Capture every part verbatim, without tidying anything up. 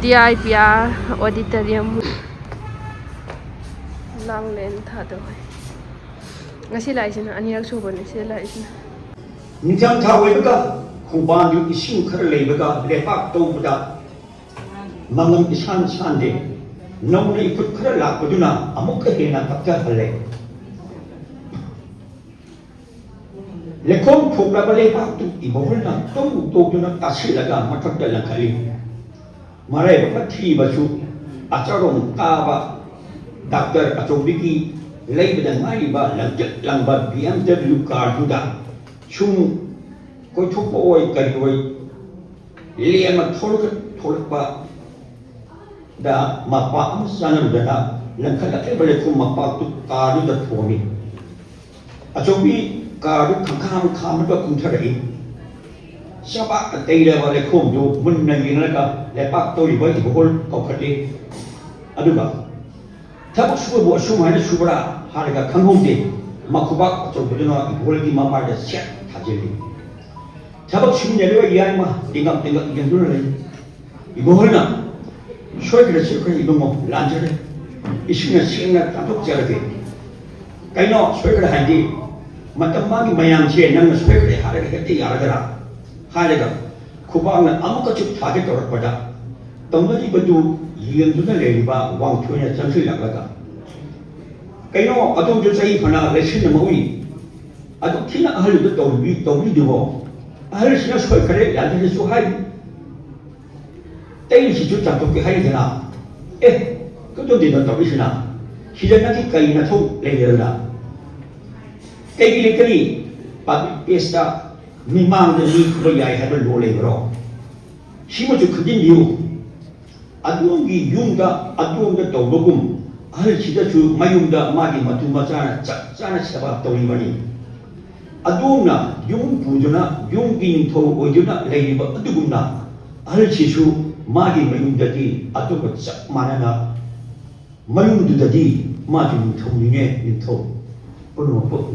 ꯄꯤꯌꯥꯏ ꯄꯤꯌꯥ auditorium ꯂꯥꯡꯂꯦꯟ ꯊꯥꯗꯧ ꯍꯥꯏ꯫ ꯉꯁꯤ ꯂꯥꯛꯏꯁꯤꯅ ꯑꯅꯤꯔꯛ ꯁꯨꯕꯅꯦ ꯁꯤꯗ ꯂꯥꯛꯏꯁꯤꯅ꯫ ꯅꯤꯡꯊꯝꯊꯥ ꯑꯣꯏꯕꯒ ꯈꯣꯡꯕꯥꯟꯗꯨ ꯏꯁꯤꯡ ꯈꯔ ꯂꯩꯕꯒ ꯂꯩꯄꯥꯛ ꯇꯧꯕꯗ ꯃꯉꯝ ꯏꯁꯥꯟ ꯁꯥꯟꯗꯦ꯫ ꯅꯧꯅ ꯏꯐꯨꯠ ꯈꯔ ꯂꯥꯛꯄꯗꯨꯅ ꯑꯃꯨꯛꯀ ꯍꯦꯟꯅ ꯀꯞꯊꯍꯜꯂꯦ꯫ ꯂꯩꯈꯣꯝ ꯊꯣꯛꯂꯕ ꯂꯩꯕꯥꯛꯇꯨ ꯏꯕꯣꯍꯜꯅ ꯇꯧ ꯇꯧꯗꯨꯅ ꯇꯥꯁꯤꯜꯂꯒ ꯃꯊꯛꯇ ꯂꯪꯈꯠꯂꯤ꯫ ꯃꯔꯥꯏꯕꯛ ꯊꯤꯕꯁꯨ ꯑꯆꯔꯣꯝ ꯀꯥꯕ ꯗꯥꯛꯇꯔ ꯑꯆꯧꯕꯤꯒꯤ ꯂꯩꯕꯗ ꯉꯥꯏꯔꯤꯕ ꯂꯪꯇ꯭ꯔꯤꯛ ꯂꯪꯕ ꯕꯤ ꯑꯦꯝ ꯗꯕ꯭ꯂꯤꯎ ꯀꯥꯔꯗꯨꯗ ꯁꯨꯝ ꯀꯣꯏꯊꯣꯛꯄ ꯑꯣꯏ ꯀꯔꯤ ꯑꯣꯏ ꯂꯦꯝꯅ ꯊꯣꯛꯂꯛ-, ꯊꯣꯛꯂꯛꯄꯗ ꯃꯄꯥ ꯑꯃ ꯆꯥꯅꯔꯨꯗꯅ ꯂꯪꯈꯠꯂꯛꯂꯤꯕ ꯂꯩꯈꯣꯝ ꯃꯄꯥꯛꯇꯨ ꯀꯥꯔꯗꯨꯗ ꯊꯣꯝꯃꯤ꯫ ꯑꯆꯧꯕꯤ ꯀꯥꯔꯗꯨ ꯈꯪꯈꯥꯝ ꯈꯥꯝꯂꯒ ꯀꯨꯝꯊꯔꯛꯏ꯫ ꯆꯕꯥꯛꯅ ꯇꯩꯔꯕ ꯂꯩꯈꯣꯝꯗꯨ ꯃꯨꯟꯅ ꯌꯦꯡꯂꯒ ꯂꯩꯄꯥꯛ ꯇꯧꯔꯤꯕ ꯏꯕꯣꯍꯜ ꯀꯧꯈꯠꯂꯤ꯫ ꯑꯗꯨꯒ "ꯊꯕꯛ ꯁꯨꯕꯕꯨ ꯑꯁꯨꯝ ꯍꯥꯏꯅ ꯁꯨꯕ꯭ꯔꯥ?" ꯍꯥꯏꯔꯒ ꯈꯪꯍꯧꯗꯦ꯫ ꯃꯈꯨꯕꯥꯛ ꯑꯆꯧꯕꯗꯨꯅ ꯏꯕꯣꯍꯜꯒꯤ ꯃꯃꯥꯏꯗ ꯁꯦꯠ ꯊꯥꯖꯤꯜꯂꯤ꯫ ꯊꯕꯛ ꯁꯨꯃꯤꯟꯅꯔꯤꯕ ꯌꯥꯏꯃ ꯇꯤꯡꯒꯞ ꯇꯤꯡꯒꯞ ꯌꯦꯡꯗꯨꯅ ꯂꯩ꯫ ꯏꯕꯣꯍꯜꯅ, "ꯁꯣꯏꯈ꯭ꯔꯦ, ꯁꯣꯏꯈ꯭ꯔꯦ ꯏꯕꯨꯡꯉꯣ, ꯂꯥꯟꯖꯔꯦ꯫ ꯏꯁꯤꯡꯅ ꯁꯦꯡꯅ ꯇꯥꯟꯊꯣꯛꯆꯔꯒꯦ꯫" "ꯀꯩꯅꯣ ꯁꯣꯏꯈ꯭ꯔꯦ ꯍꯥꯏꯗꯤ? ꯃꯇꯝ ꯃꯥꯒꯤ ꯃꯌꯥꯝꯁꯦ ꯅꯪꯅ ꯁꯣꯏꯈ꯭ꯔꯦ ꯍꯥꯏꯔꯒ ꯍꯦꯛꯇ ꯌꯥꯔꯒꯗ꯭ꯔꯥ?" ꯍꯥꯏꯔꯒ ꯈꯨꯕꯥꯛꯅ ꯑꯃꯨꯛꯀꯁꯨ ꯊꯥꯒꯦ ꯇꯧꯔꯛꯄꯗ ꯇꯧꯅꯔꯤꯕꯗꯨ ꯌꯦꯡꯗꯨꯅ ꯂꯩꯔꯤꯕ ꯋꯥꯡꯊꯣꯏꯅ ꯆꯪꯁꯤꯜꯂꯛꯂꯒ, "ꯀꯩꯅꯣ ꯑꯗꯣꯝꯁꯨ ꯆꯍꯤ ꯐꯅ ꯂꯩꯁꯤꯟꯅꯃꯛꯎꯏ꯫ ꯑꯗꯨꯛ ꯊꯤꯅ ꯑꯍꯜꯗꯨꯗ ꯇꯧꯕꯤ-, ꯇꯧꯕꯤꯗꯨꯕꯣ? ꯑꯍꯜꯁꯤꯅ ꯁꯣꯏꯈ꯭ꯔꯦ ꯌꯥꯗ꯭ꯔꯁꯨ ꯍꯥꯏ꯫ ꯇꯩꯔꯤꯁꯤꯁꯨ ꯆꯥꯝꯊꯣꯛꯀꯦ ꯍꯥꯏꯔꯤꯗꯅ꯫ ꯑꯦ, ꯀꯩꯗꯧꯗꯣꯏꯅꯣ ꯇꯧꯔꯤꯁꯤꯅ? ꯁꯤꯗ ꯅꯪꯒꯤ ꯀꯔꯤ ꯅꯊꯧ ꯂꯩꯔꯗꯅ? ꯀꯩꯒꯤ ꯂꯩꯇꯅꯤ? ꯄꯥꯕ꯭ꯂꯤꯛ ꯄ꯭ꯂꯦꯁꯇ ꯃꯤꯃꯥꯡꯗ ꯃꯤ ꯐꯨꯕ ꯌꯥꯏ ꯍꯥꯏꯕ ꯂꯣ ꯂꯩꯕ꯭ꯔꯣ? ꯁꯤꯃꯁꯨ ꯈꯪꯖꯤꯟꯕꯤꯌꯨ꯫ ꯑꯗꯣꯝꯒꯤ ꯌꯨꯝꯗ ꯑꯗꯣꯝꯗ ꯇꯧꯕꯒꯨꯝ ꯑꯍꯜꯁꯤꯗꯁꯨ ꯃꯌꯨꯝꯗ ꯃꯥꯒꯤ ꯃꯇꯨ ꯃꯆꯥꯅ ꯆꯞ ꯆꯥꯅ ꯁꯦꯕꯥ ꯇꯧꯔꯤꯕꯅꯤ꯫ ꯑꯗꯣꯝꯅ ꯌꯨꯝ ꯄꯨꯗꯨꯅ ꯌꯨꯝꯒꯤ ꯅꯤꯡꯊꯧ ꯑꯣꯏꯗꯨꯅ ꯂꯩꯔꯤꯕ ꯑꯗꯨꯒꯨꯝꯅ ꯑꯍꯜꯁꯤꯁꯨ ꯃꯥꯒꯤ ꯃꯌꯨꯝꯗꯗꯤ ꯑꯗꯨꯒ ꯆꯞ ꯃꯥꯟꯅꯅ ꯃꯌꯨꯝꯗꯨꯗꯗꯤ ꯃꯥꯁꯨ ꯅꯤꯡꯊꯧꯅꯤꯅꯦ, ꯅꯤꯡꯊꯧ꯫ ꯄꯨꯝꯅꯃꯛꯄꯨ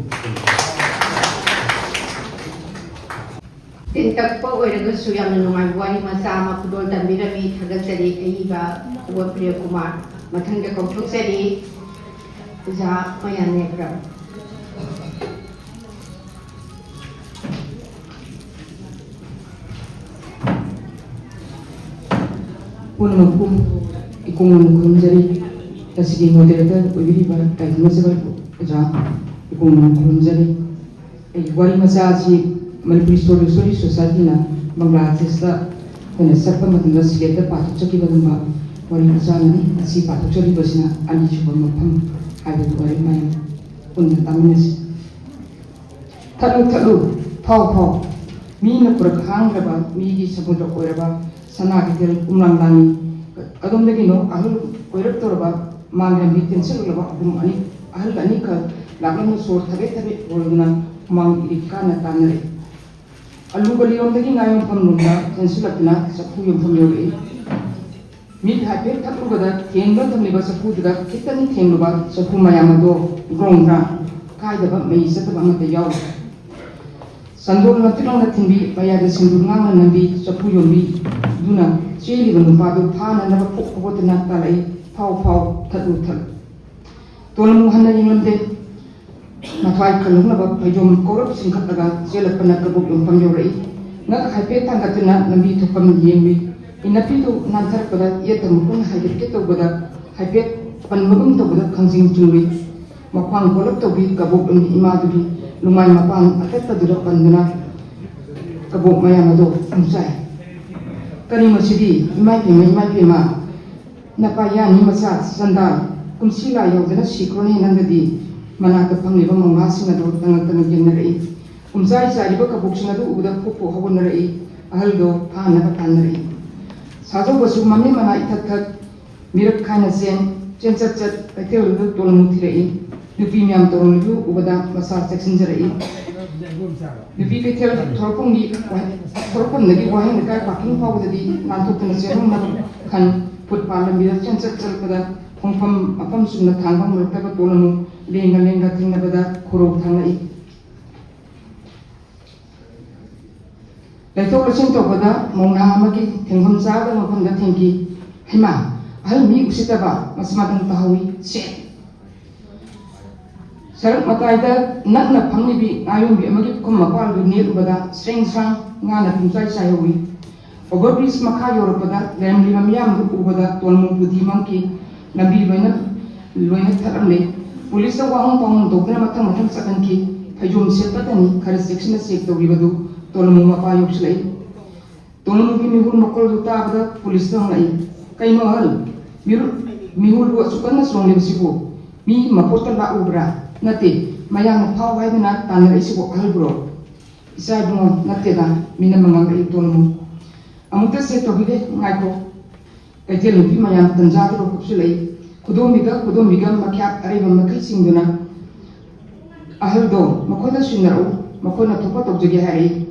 ꯇꯦꯟꯇꯛꯄ ꯑꯣꯏꯔꯒꯁꯨ ꯌꯥꯝꯅ ꯅꯨꯡꯉꯥꯏꯕ ꯋꯥꯔꯤ ꯃꯆꯥ ꯑꯃ ꯈꯨꯗꯣꯜ ꯇꯝꯕꯤꯔꯝꯃꯤ꯫ ꯊꯥꯒꯠꯆꯔꯤ꯫ ꯑꯏꯕ ꯄ꯭ꯔꯤꯌ ꯀꯨꯃꯥꯔ꯫ ꯃꯊꯪꯗ ꯀꯧꯊꯣꯛꯆꯔꯤ ꯑꯣꯖꯥ ꯃꯌꯥ ꯅꯦꯕ꯭ꯔꯝ꯫ ꯄꯨꯝꯅꯃꯛꯄꯨ ꯏꯀꯣꯡ ꯃꯅꯨꯡ ꯈꯨꯔꯨꯝꯖꯔꯤ꯫ ꯉꯁꯤꯒꯤ moderator ꯑꯣꯏꯕꯤꯔꯤꯕ ꯇꯥꯏꯕꯪ ꯃꯆꯥ ꯑꯣꯖꯥ ꯏꯀꯣꯡ ꯃꯅꯨꯡ ꯈꯨꯔꯨꯝꯖꯔꯤ꯫ ꯑꯩꯒꯤ ꯋꯥꯔꯤ ꯃꯆꯥ ꯑꯁꯤ ꯃꯅꯤꯄꯨꯔꯤ Story Story Society-ꯅ ꯕꯪꯒ꯭ꯂꯥꯗꯦꯁꯇ ꯑꯩꯈꯣꯏꯅ ꯆꯠꯄ ꯃꯇꯝꯗ ꯁꯤꯂꯦꯠꯇ ꯄꯥꯊꯣꯛꯆꯈꯤꯕꯒꯨꯝꯕ ꯋꯥꯔꯤ ꯃꯆꯥ ꯑꯃꯅꯤ꯫ ꯉꯁꯤ ꯄꯥꯊꯣꯛꯆꯔꯤꯕꯁꯤꯅ ꯑꯅꯤꯁꯨꯕ ꯃꯐꯝ ꯍꯥꯏꯕꯗꯨ ꯑꯣꯏꯔꯦ꯫ ꯃꯌꯥꯝ ꯄꯨꯟꯅ ꯇꯥꯃꯤꯟꯅꯁꯤ꯫ ꯊꯠꯂꯨ ꯊꯠꯂꯨ, ꯐꯥꯎ ꯐꯥꯎ, ꯃꯤꯅ ꯈꯨꯔꯛ ꯍꯥꯡꯈ꯭ꯔꯕ, ꯃꯤꯒꯤ ꯁꯃꯨꯗ꯭ꯔ ꯑꯣꯏꯔꯕ ꯁꯅꯥ ꯀꯩꯊꯦꯜ ꯎꯝꯂꯥꯡ ꯂꯥꯡꯉꯤ꯫ ꯀꯗꯣꯝꯗꯒꯤꯅꯣ ꯑꯍꯜ ꯀꯣꯏꯔꯛꯇꯧꯔꯕ ꯃꯥꯡꯂꯝꯕꯤ ꯇꯦꯟꯁꯤꯜꯂꯛꯂꯕ ꯑꯍꯨꯝ ꯑꯅꯤ, ꯑꯍꯜ ꯑꯅꯤꯈꯛ ꯂꯥꯛꯂꯝꯅ ꯁꯣꯔ ꯊꯕꯦꯠ ꯊꯕꯦꯠ ꯍꯣꯔꯗꯨꯅ ꯍꯨꯃꯥꯡ ꯏꯔꯤꯛ ꯀꯥꯅ ꯇꯥꯅꯔꯛꯏ꯫ ꯑꯂꯨ ꯒꯂꯤꯔꯣꯝꯗꯒꯤ ꯉꯥ ꯌꯣꯟꯐꯝ ꯂꯣꯝꯗ ꯆꯦꯟꯁꯤꯜꯂꯛꯇꯨꯅ ꯆꯐꯨ ꯌꯣꯟꯐꯝ ꯌꯧꯔꯛꯏ꯫ ꯃꯤꯠ ꯍꯥꯏꯐꯦꯠ ꯊꯛꯂꯨꯕꯗ ꯊꯦꯡꯗꯨꯅ ꯊꯝꯂꯤꯕ ꯆꯐꯨꯗꯨꯗ ꯈꯤꯇꯪ ꯊꯦꯡꯂꯨꯕ ꯆꯐꯨ ꯃꯌꯥꯝ ꯑꯗꯣ ꯒ꯭ꯔꯣꯡ ꯒ꯭ꯔꯥꯡ ꯀꯥꯏꯗꯕ ꯃꯩ ꯆꯠꯇꯕ ꯑꯃꯠꯇ ꯌꯥꯎꯗꯦ꯫ ꯆꯟꯗꯣꯜ ꯂꯝꯇꯤꯛ ꯂꯥꯎꯅ ꯊꯤꯟꯕꯤ, ꯃꯌꯥꯗ ꯁꯤꯟꯗꯨꯔ ꯉꯥꯡꯅ ꯅꯝꯕꯤ ꯆꯐꯨ ꯌꯣꯟꯕꯤꯗꯨꯅ ꯆꯦꯜꯂꯤꯕ ꯅꯨꯄꯥꯗꯨ ꯐꯥꯅꯅꯕ ꯐꯨꯛ ꯐꯨꯒꯠꯇꯨꯅ ꯇꯥꯜꯂꯛꯏ, "ꯐꯥꯎ ꯐꯥꯎ, ꯊꯠꯂꯨ ꯊꯠꯂꯨ"꯫ ꯇꯣꯂꯃꯨ ꯍꯟꯅ ꯌꯦꯡꯂꯝꯗꯦ꯫ ꯃꯊ꯭ꯋꯥꯏ ꯈꯜꯍꯧꯅꯕ ꯐꯩꯖꯣꯝ ꯀꯧꯔꯞ ꯆꯤꯡꯈꯠꯂꯒ ꯆꯦꯜꯂꯛꯄꯅ ꯀꯕꯣꯛ ꯌꯣꯟꯐꯝ ꯌꯧꯔꯛꯏ꯫ ꯉꯛ ꯍꯥꯏꯐꯦꯠ ꯊꯥꯡꯒꯠꯇꯨꯅ ꯂꯝꯕꯤ ꯊꯣꯛꯐꯝ ꯌꯦꯡꯂꯨꯏ꯫ ꯏꯅꯞꯄꯤꯗꯨ ꯅꯥꯟꯊꯔꯛꯄꯗ ꯌꯦꯠꯇ ꯃꯈꯨꯟ ꯍꯥꯏꯒꯠꯀꯦ ꯇꯧꯕꯗ ꯍꯥꯏꯐꯦꯠ ꯄꯟꯕꯒꯨꯝ ꯇꯧꯕꯗ ꯈꯪꯖꯤꯡ ꯆꯤꯡꯂꯨꯏ꯫ ꯃꯈ꯭ꯋꯥꯡ ꯀꯣꯜꯂꯞ ꯇꯧꯕꯤ ꯀꯕꯣꯛ ꯂꯝꯕꯤ ꯏꯃꯥꯗꯨꯒꯤ ꯂꯨꯃꯥꯏ ꯃꯄꯥꯟ ꯑꯇꯠꯇꯗꯨꯗ ꯄꯟꯗꯨꯅ ꯀꯕꯣꯛ ꯃꯌꯥꯝ ꯑꯗꯨ ꯄꯨꯝꯆꯥꯏ꯫ ꯀꯔꯤꯅꯣ ꯁꯤꯗꯤ? ꯏꯃꯥꯏ ꯄꯦꯝꯃ, ꯏꯃꯥꯏ ꯄꯦꯝꯃ! ꯅꯄꯥ ꯌꯥꯅꯤ ꯃꯆꯥ ꯆꯟꯗꯥꯜ, ꯀꯨꯝꯁꯤ ꯂꯥꯏ ꯌꯥꯎꯗꯅ ꯁꯤꯈ꯭ꯔꯣꯅꯦ ꯅꯪꯒꯗꯤ꯫ ꯃꯅꯥꯛꯇ ꯐꯝꯂꯤꯕ ꯃꯃꯥꯁꯤꯡ ꯑꯗꯨ ꯇꯉꯛ ꯇꯉꯛ ꯌꯦꯡꯅꯔꯛꯏ꯫ ꯄꯨꯝꯆꯥꯏ ꯆꯥꯏꯔꯤꯕ ꯀꯕꯣꯛꯁꯤꯡ ꯑꯗꯨ ꯎꯕꯗ ꯐꯨꯛ ꯐꯨꯛ ꯍꯧꯒꯠꯅꯔꯛꯏ꯫ ꯑꯍꯜꯗꯣ ꯐꯥꯅꯕ ꯇꯥꯟꯅꯔꯛꯏ꯫ ꯁꯥꯖꯧꯕꯁꯨ ꯃꯃꯤ ꯃꯅꯥ ꯏꯊꯛ ꯊꯛ, ꯃꯤꯔꯛ ꯈꯥꯏꯅ ꯆꯦꯟ, ꯆꯦꯟꯆꯠ ꯆꯠ, ꯀꯩꯊꯦꯜꯗꯨꯗ ꯇꯣꯂꯃꯨ ꯊꯤꯔꯛꯏ꯫ ꯅꯨꯄꯤ ꯃꯌꯥꯝ ꯇꯧꯔꯝꯃꯤꯗꯨ ꯎꯕꯗ ꯃꯁꯥ ꯆꯦꯛꯁꯤꯟꯖꯔꯛꯏ꯫ ꯅꯨꯄꯤ ꯀꯩꯊꯦꯜ ꯊꯣꯔꯛꯐꯝꯒꯤ ꯋꯥꯍꯦꯡ-, ꯊꯣꯔꯛꯐꯝꯗꯒꯤ ꯋꯥꯍꯦꯡ ꯂꯩꯀꯥꯏ ꯄꯥꯔꯀꯤꯡ ꯐꯥꯎꯕꯗꯗꯤ ꯂꯥꯟꯊꯣꯛꯇꯨꯅ ꯆꯦꯜꯍꯧꯅꯕ ꯈꯟ, ꯐꯨꯠꯄꯥꯠ ꯂꯝꯕꯤꯗ ꯆꯦꯟꯆꯠ ꯆꯠꯄꯗ ꯈꯣꯡꯐꯝ ꯃꯐꯝ ꯆꯨꯝꯅ ꯊꯥꯡꯕ ꯉꯝꯂꯛꯇꯕ ꯇꯣꯂꯃꯨ ꯂꯦꯡꯒ ꯂꯦꯡꯒ ꯊꯦꯡꯅꯕꯗ ꯈꯨꯔꯧ ꯊꯥꯡꯂꯛꯏ꯫ ꯂꯩꯊꯣꯛ ꯂꯩꯁꯤꯟ ꯇꯧꯕꯗ ꯃꯧꯅꯥ ꯑꯃꯒꯤ ꯊꯦꯡꯐꯝ ꯆꯥꯗꯕ ꯃꯐꯝꯗ ꯊꯦꯡꯈꯤ꯫ ꯍꯩꯃꯥ, ꯑꯍꯜ ꯃꯤ ꯎꯁꯤꯠꯇꯕ, ꯃꯁꯤꯃꯗꯪ ꯇꯥꯍꯧꯏ꯫ ꯁꯦ! ꯁꯔꯛ ꯃꯇꯥꯏꯗ ꯅꯛꯅ ꯐꯝꯂꯤꯕꯤ ꯉꯥꯌꯣꯟꯕꯤ ꯑꯃꯒꯤ ꯄꯨꯈꯝ ꯃꯄꯥꯜꯗꯨ ꯅꯦꯠꯂꯨꯕꯗ ꯁ꯭ꯔꯦꯡ ꯁ꯭ꯔꯥꯡ ꯉꯥꯅ ꯄꯨꯡꯆꯥꯏ ꯆꯥꯏꯍꯧꯏ꯫ Over bridge ꯃꯈꯥ ꯌꯧꯔꯛꯄꯗ ꯂꯩꯔꯝꯂꯤꯕ ꯃꯤꯌꯥꯝꯗꯨ ꯎꯕꯗ ꯇꯣꯜꯃꯨ ꯕꯨꯗꯤ ꯃꯝꯈꯤ꯫ ꯂꯝꯕꯤ ꯂꯣꯏꯅ, ꯂꯣꯏꯅ ꯊꯠꯂꯝꯂꯦ꯫ ꯄꯨꯂꯤꯁꯇ ꯋꯥꯍꯪ ꯄꯥꯎꯍꯪ ꯇꯧꯗꯨꯅ ꯃꯊꯪ ꯃꯊꯪ ꯆꯠꯍꯟꯈꯤ꯫ ꯐꯩꯖꯣꯝ ꯁꯦꯠꯄꯇꯅꯤ ꯈꯔ ꯆꯦꯛꯁꯤꯟꯅ ꯆꯦꯛ ꯇꯧꯔꯤꯕꯗꯨ ꯇꯣꯜꯃꯨ ꯃꯄꯥ ꯌꯧꯁꯤꯜꯂꯛꯏ꯫ ꯇꯣꯜꯃꯨꯒꯤ ꯃꯤꯍꯨꯜ ꯃꯈꯣꯜꯗꯨ ꯇꯥꯕꯗ ꯄꯨꯂꯤꯁꯇ ꯍꯪꯂꯛꯏ, "ꯀꯩꯅꯣ ꯑꯍꯜ? ꯃꯤꯔꯨ-, ꯃꯤꯍꯨꯜꯕꯨ ꯑꯁꯨꯛ ꯀꯟꯅ ꯆꯣꯡꯂꯤꯕꯁꯤꯕꯨ? ꯃꯤ ꯃꯄꯣꯠꯇ ꯂꯥꯛꯎꯕ꯭ꯔꯥ? ꯅꯠꯇꯦ, ꯃꯌꯥꯝꯅ ꯐꯥꯎ ꯍꯥꯏꯗꯨꯅ ꯇꯥꯟꯅꯔꯛꯏꯁꯤꯕꯨ ꯑꯍꯜꯕꯨꯔꯣ?" "ꯏꯆꯥ ꯏꯕꯨꯡꯉꯣ, ꯅꯠꯇꯦꯗ," ꯃꯤꯅꯝ ꯑꯃ ꯉꯥꯡꯂꯛꯏ ꯇꯣꯜꯃꯨ꯫ "ꯑꯃꯨꯛꯇ ꯆꯦꯛ ꯇꯧꯈꯤꯒꯦ, ꯉꯥꯏꯈꯣ꯫" ꯀꯩꯊꯦꯜ ꯅꯨꯄꯤ ꯃꯌꯥꯝ ꯇꯟꯖꯥꯗꯨꯗ ꯀꯨꯞꯁꯤꯜꯂꯛꯏ꯫ ꯈꯨꯗꯣꯝꯕꯤꯒ ꯈꯨꯗꯣꯝꯕꯤꯒ ꯃꯈ꯭ꯌꯥꯠ ꯑꯔꯩꯕ ꯃꯈꯩ ꯆꯤꯡꯗꯨꯅ, "ꯑꯍꯜꯗꯣ ꯃꯈꯣꯏꯗ ꯁꯤꯟꯅꯔꯛꯎ, ꯃꯈꯣꯏꯅ ꯊꯣꯛꯄ ꯇꯧꯖꯒꯦ," ꯍꯥꯏꯔꯛꯏ꯫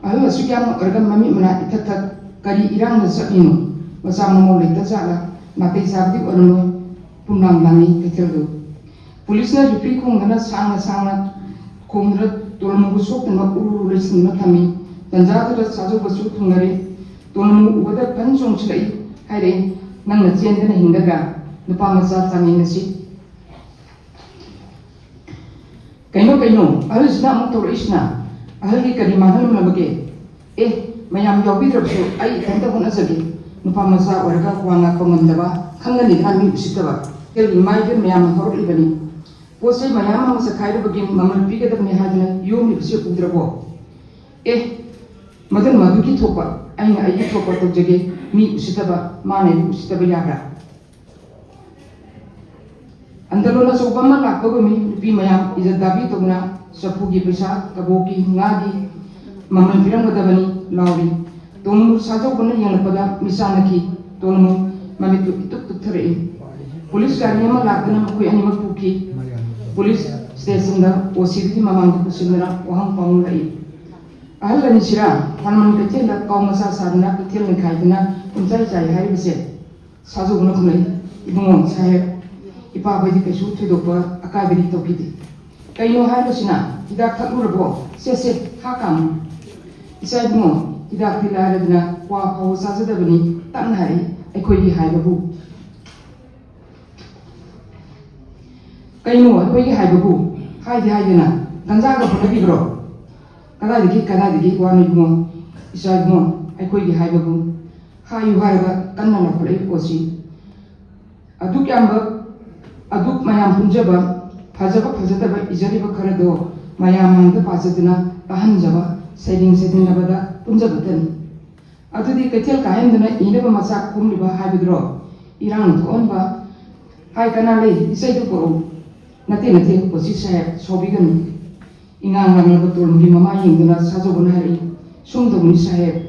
ꯑꯍꯜ ꯑꯁꯨꯛ ꯌꯥꯝꯅ ꯑꯣꯏꯔꯒ ꯃꯃꯤꯠ ꯃꯅꯥ ꯏꯊꯛ ꯊꯛ, ꯀꯔꯤ ꯏꯔꯥꯡꯗ ꯆꯠꯂꯤꯅꯣ? ꯃꯆꯥ ꯃꯃꯧ ꯂꯩꯇ ꯖꯥꯠꯂ? ꯅꯥꯇꯩ ꯆꯥꯕꯗꯤ ꯑꯣꯏꯔꯝꯂꯣꯏ꯫ ꯄꯨꯝꯅꯥꯡ ꯂꯥꯡꯉꯤ ꯀꯩꯊꯦꯜꯗꯨ꯫ ꯄꯨꯂꯤꯁꯅ ꯌꯨꯐꯤ ꯈꯣꯡꯗꯅ ꯁꯥꯡꯅ ꯁꯥꯡꯅ ꯈꯣꯡꯗꯨꯅ ꯇꯣꯂꯃꯨꯕꯨ ꯁꯣꯛꯇꯅ ꯎꯔꯨ ꯎꯔꯨ ꯂꯩꯁꯤꯟꯗꯨꯅ ꯊꯝꯃꯤ꯫ ꯇꯟꯖꯥꯗꯨꯗ ꯁꯥꯖꯧꯕꯁꯨ ꯊꯨꯡꯅꯔꯦ꯫ ꯇꯣꯂꯃꯨ ꯎꯕꯗ ꯐꯟ ꯆꯣꯡꯁꯤꯜꯂꯛꯏ꯫ ꯍꯥꯏꯔꯛꯏ, "ꯅꯪꯅ ꯆꯦꯟꯗꯅ ꯍꯤꯡꯒꯗ꯭ꯔꯥ? ꯅꯨꯄꯥ ꯃꯆꯥ ꯆꯥꯡꯌꯦꯡ ꯑꯁꯤ?" "ꯀꯩꯅꯣ, ꯀꯩꯅꯣ, ꯑꯍꯜꯁꯤꯅ ꯑꯃꯨꯛ ꯇꯧꯔꯛꯏꯁꯤꯅ? ꯑꯍꯜꯒꯤ ꯀꯔꯤ ꯃꯥꯡꯍꯜꯂꯝꯂꯕꯒꯦ?" "ꯑꯦ, ꯃꯌꯥꯝ ꯌꯥꯎꯕꯤꯗ꯭ꯔꯕꯁꯨ ꯑꯩ ꯏꯊꯟꯇ ꯍꯣꯠꯅꯖꯒꯦ꯫ ꯅꯨꯄꯥ ꯃꯆꯥ ꯑꯣꯏꯔꯒ ꯋꯥ ꯉꯥꯛꯄ ꯉꯝꯗꯕ, ꯈꯪꯒꯅꯤꯗꯅ ꯃꯤ ꯎꯁꯤꯠꯇꯕ꯫ ꯀꯩꯒꯤ ꯃꯥꯏꯗ ꯃꯌꯥꯝꯅ ꯍꯧꯔꯛꯂꯤꯕꯅꯤ꯫ ꯄꯣꯠ ꯆꯩ ꯃꯌꯥꯝ ꯑꯃ ꯆꯈꯥꯏꯔꯨꯕꯒꯤ ꯃꯃꯜ ꯄꯤꯒꯗꯕꯅꯤ ꯍꯥꯏꯗꯨꯅ ꯌꯣꯝꯂꯤꯕꯁꯤ ꯎꯗ꯭ꯔꯕꯣ?" "ꯑꯦ, ꯃꯗꯨꯅ ꯃꯗꯨꯒꯤ ꯊꯣꯛꯄ, ꯑꯩꯅ ꯑꯩꯒꯤ ꯊꯣꯛꯄ ꯇꯧꯖꯒꯦ꯫ ꯃꯤ ꯎꯁꯤꯠꯇꯕ, ꯃꯥꯅ ꯑꯩꯕꯨ ꯎꯁꯤꯠꯇꯕ ꯌꯥꯕ꯭ꯔꯥ?" ꯑꯟꯗꯂꯣꯟ ꯑꯆꯧꯕ ꯑꯃ ꯂꯥꯛꯄꯒꯨꯝꯃꯤ꯫ ꯅꯨꯄꯤ ꯃꯌꯥꯝ ꯏꯖꯠ ꯗꯥꯕꯤ ꯇꯧꯗꯨꯅ ꯆꯐꯨꯒꯤ ꯄꯩꯁꯥ, ꯀꯕꯣꯛꯀꯤ, ꯉꯥꯒꯤ ꯃꯃꯜ ꯄꯤꯔꯝꯒꯗꯕꯅꯤ ꯂꯥꯎꯔꯤ꯫ ꯇꯣꯂꯃꯨ ꯁꯥꯖꯧꯕꯅ ꯌꯦꯡꯂꯛꯄꯗ ꯃꯤꯆꯥꯟꯅꯈꯤ꯫ ꯇꯣꯂꯃꯨ ꯃꯃꯤꯠꯇꯨ ꯏꯇꯨꯛ ꯇꯨꯛꯊꯔꯛꯏ꯫ ꯄꯨꯂꯤꯁ ꯒꯥꯔꯤ ꯑꯃ ꯂꯥꯛꯇꯨꯅ ꯃꯈꯣꯏ ꯑꯅꯤꯃꯛ ꯄꯨꯈꯤ꯫ ꯄꯨꯂꯤꯁ ꯁ꯭ꯇꯦꯁꯟꯗ ꯑꯣ ꯁꯤꯗꯨꯒꯤ ꯃꯃꯥꯡꯗ ꯄꯨꯁꯤꯟꯗꯨꯅ ꯋꯥꯍꯪ ꯄꯥꯎꯍꯪꯂꯛꯏ꯫ "ꯑꯍꯜ ꯑꯅꯤꯁꯤꯔꯥ ꯍꯥꯟꯃꯟ ꯀꯩꯊꯦꯜꯗ ꯀꯥꯎ ꯃꯆꯥ ꯁꯥꯗꯨꯅ ꯀꯩꯊꯦꯜ ꯅꯩꯈꯥꯏꯗꯨꯅ ꯄꯨꯡꯆꯥꯏ ꯆꯥꯏ ꯍꯥꯏꯔꯤꯕꯁꯦ?" ꯁꯥꯖꯧꯕꯅ ꯈꯨꯝꯂꯛꯏ, "ꯏꯕꯨꯡꯉꯣ ꯁꯥꯍꯦꯕ, ꯏꯄꯥꯈꯣꯏꯗꯤ ꯀꯩꯁꯨ ꯊꯣꯏꯗꯣꯛꯄ ꯑꯀꯥꯏꯕꯗꯤ ꯇꯧꯈꯤꯗꯦ꯫ ꯀꯩꯅꯣ ꯍꯥꯏꯔꯤꯕꯁꯤꯅ? ꯍꯤꯗꯥꯛ ꯊꯛꯂꯨꯔꯕꯣ? ꯁꯦ, ꯁꯦ, ꯍꯥ ꯀꯥꯝꯃꯨ꯫" "ꯏꯆꯥ ꯏꯕꯨꯡꯉꯣ, ꯍꯤꯗꯥꯛꯇꯤ ꯂꯥꯏꯔꯗꯅ ꯀ꯭ꯋꯥ ꯐꯥꯎꯕ ꯆꯥꯖꯗꯕꯅꯤ, ꯇꯞꯅ ꯍꯥꯏꯔꯛꯏ ꯑꯩꯈꯣꯏꯒꯤ ꯍꯥꯏꯕꯕꯨ꯫ ꯀꯩꯅꯣ ꯑꯩꯈꯣꯏꯒꯤ ꯍꯥꯏꯕꯕꯨ? ꯍꯥꯏꯗꯤ ꯍꯥꯏꯗꯅ ꯒꯟꯖꯥꯒ ꯍꯣꯠꯅꯕꯤꯕ꯭ꯔꯣ? ꯀꯗꯥꯏꯗꯒꯤ, ꯀꯗꯥꯏꯗꯒꯤ ꯋꯥꯅꯣ ꯏꯕꯨꯡꯉꯣ? ꯏꯆꯥ ꯏꯕꯨꯡꯉꯣ, ꯑꯩꯈꯣꯏꯒꯤ ꯍꯥꯏꯕꯕꯨ ꯍꯥꯏꯌꯨ ꯍꯥꯏꯔꯒ ꯀꯟꯅ ꯂꯥꯎꯈꯠꯂꯛꯏ ꯄꯣꯠꯁꯤ꯫ ꯑꯗꯨꯛ ꯌꯥꯝꯕ, ꯑꯗꯨꯛ ꯃꯌꯥꯝ ꯄꯨꯟꯖꯕ, ꯐꯖꯕ ꯐꯖꯗꯕ ꯏꯖꯔꯤꯕ ꯈꯔꯗꯣ ꯃꯌꯥꯝ ꯃꯥꯡꯗ ꯄꯥꯖꯗꯨꯅ ꯇꯥꯍꯟꯖꯕ, ꯁꯩꯔꯦꯡ ꯁꯩꯗꯟꯅꯕꯗ ꯄꯨꯟꯖꯕꯇꯅꯤ꯫ ꯑꯗꯨꯗꯤ ꯀꯩꯊꯦꯜ ꯀꯥꯍꯟꯗꯨꯅ ꯏꯅꯕ ꯃꯆꯥꯛ ꯈꯣꯝꯂꯤꯕ ꯍꯥꯏꯕꯗꯨꯔꯣ? ꯏꯔꯥꯡ ꯊꯣꯛꯍꯟꯕ ꯍꯥꯏ ꯀꯅꯥ ꯂꯩ? ꯏꯁꯩꯗꯨ ꯄꯨꯔꯛꯎ꯫ ꯅꯠꯇꯦ, ꯅꯠꯇꯦ, ꯀꯣꯆꯤ ꯁꯥꯍꯦꯕ, ꯁꯥꯎꯕꯤꯒꯅꯨ꯫ ꯏꯉꯥꯡ ꯉꯥꯡꯂꯕ ꯇꯣꯔꯨꯝꯒꯤ ꯃꯃꯥ ꯌꯦꯡꯗꯨꯅ ꯁꯥꯖꯧꯕꯅ ꯍꯥꯏꯔꯛꯏ, ꯁꯨꯝ ꯇꯧꯅꯤ ꯁꯥꯍꯦꯕ,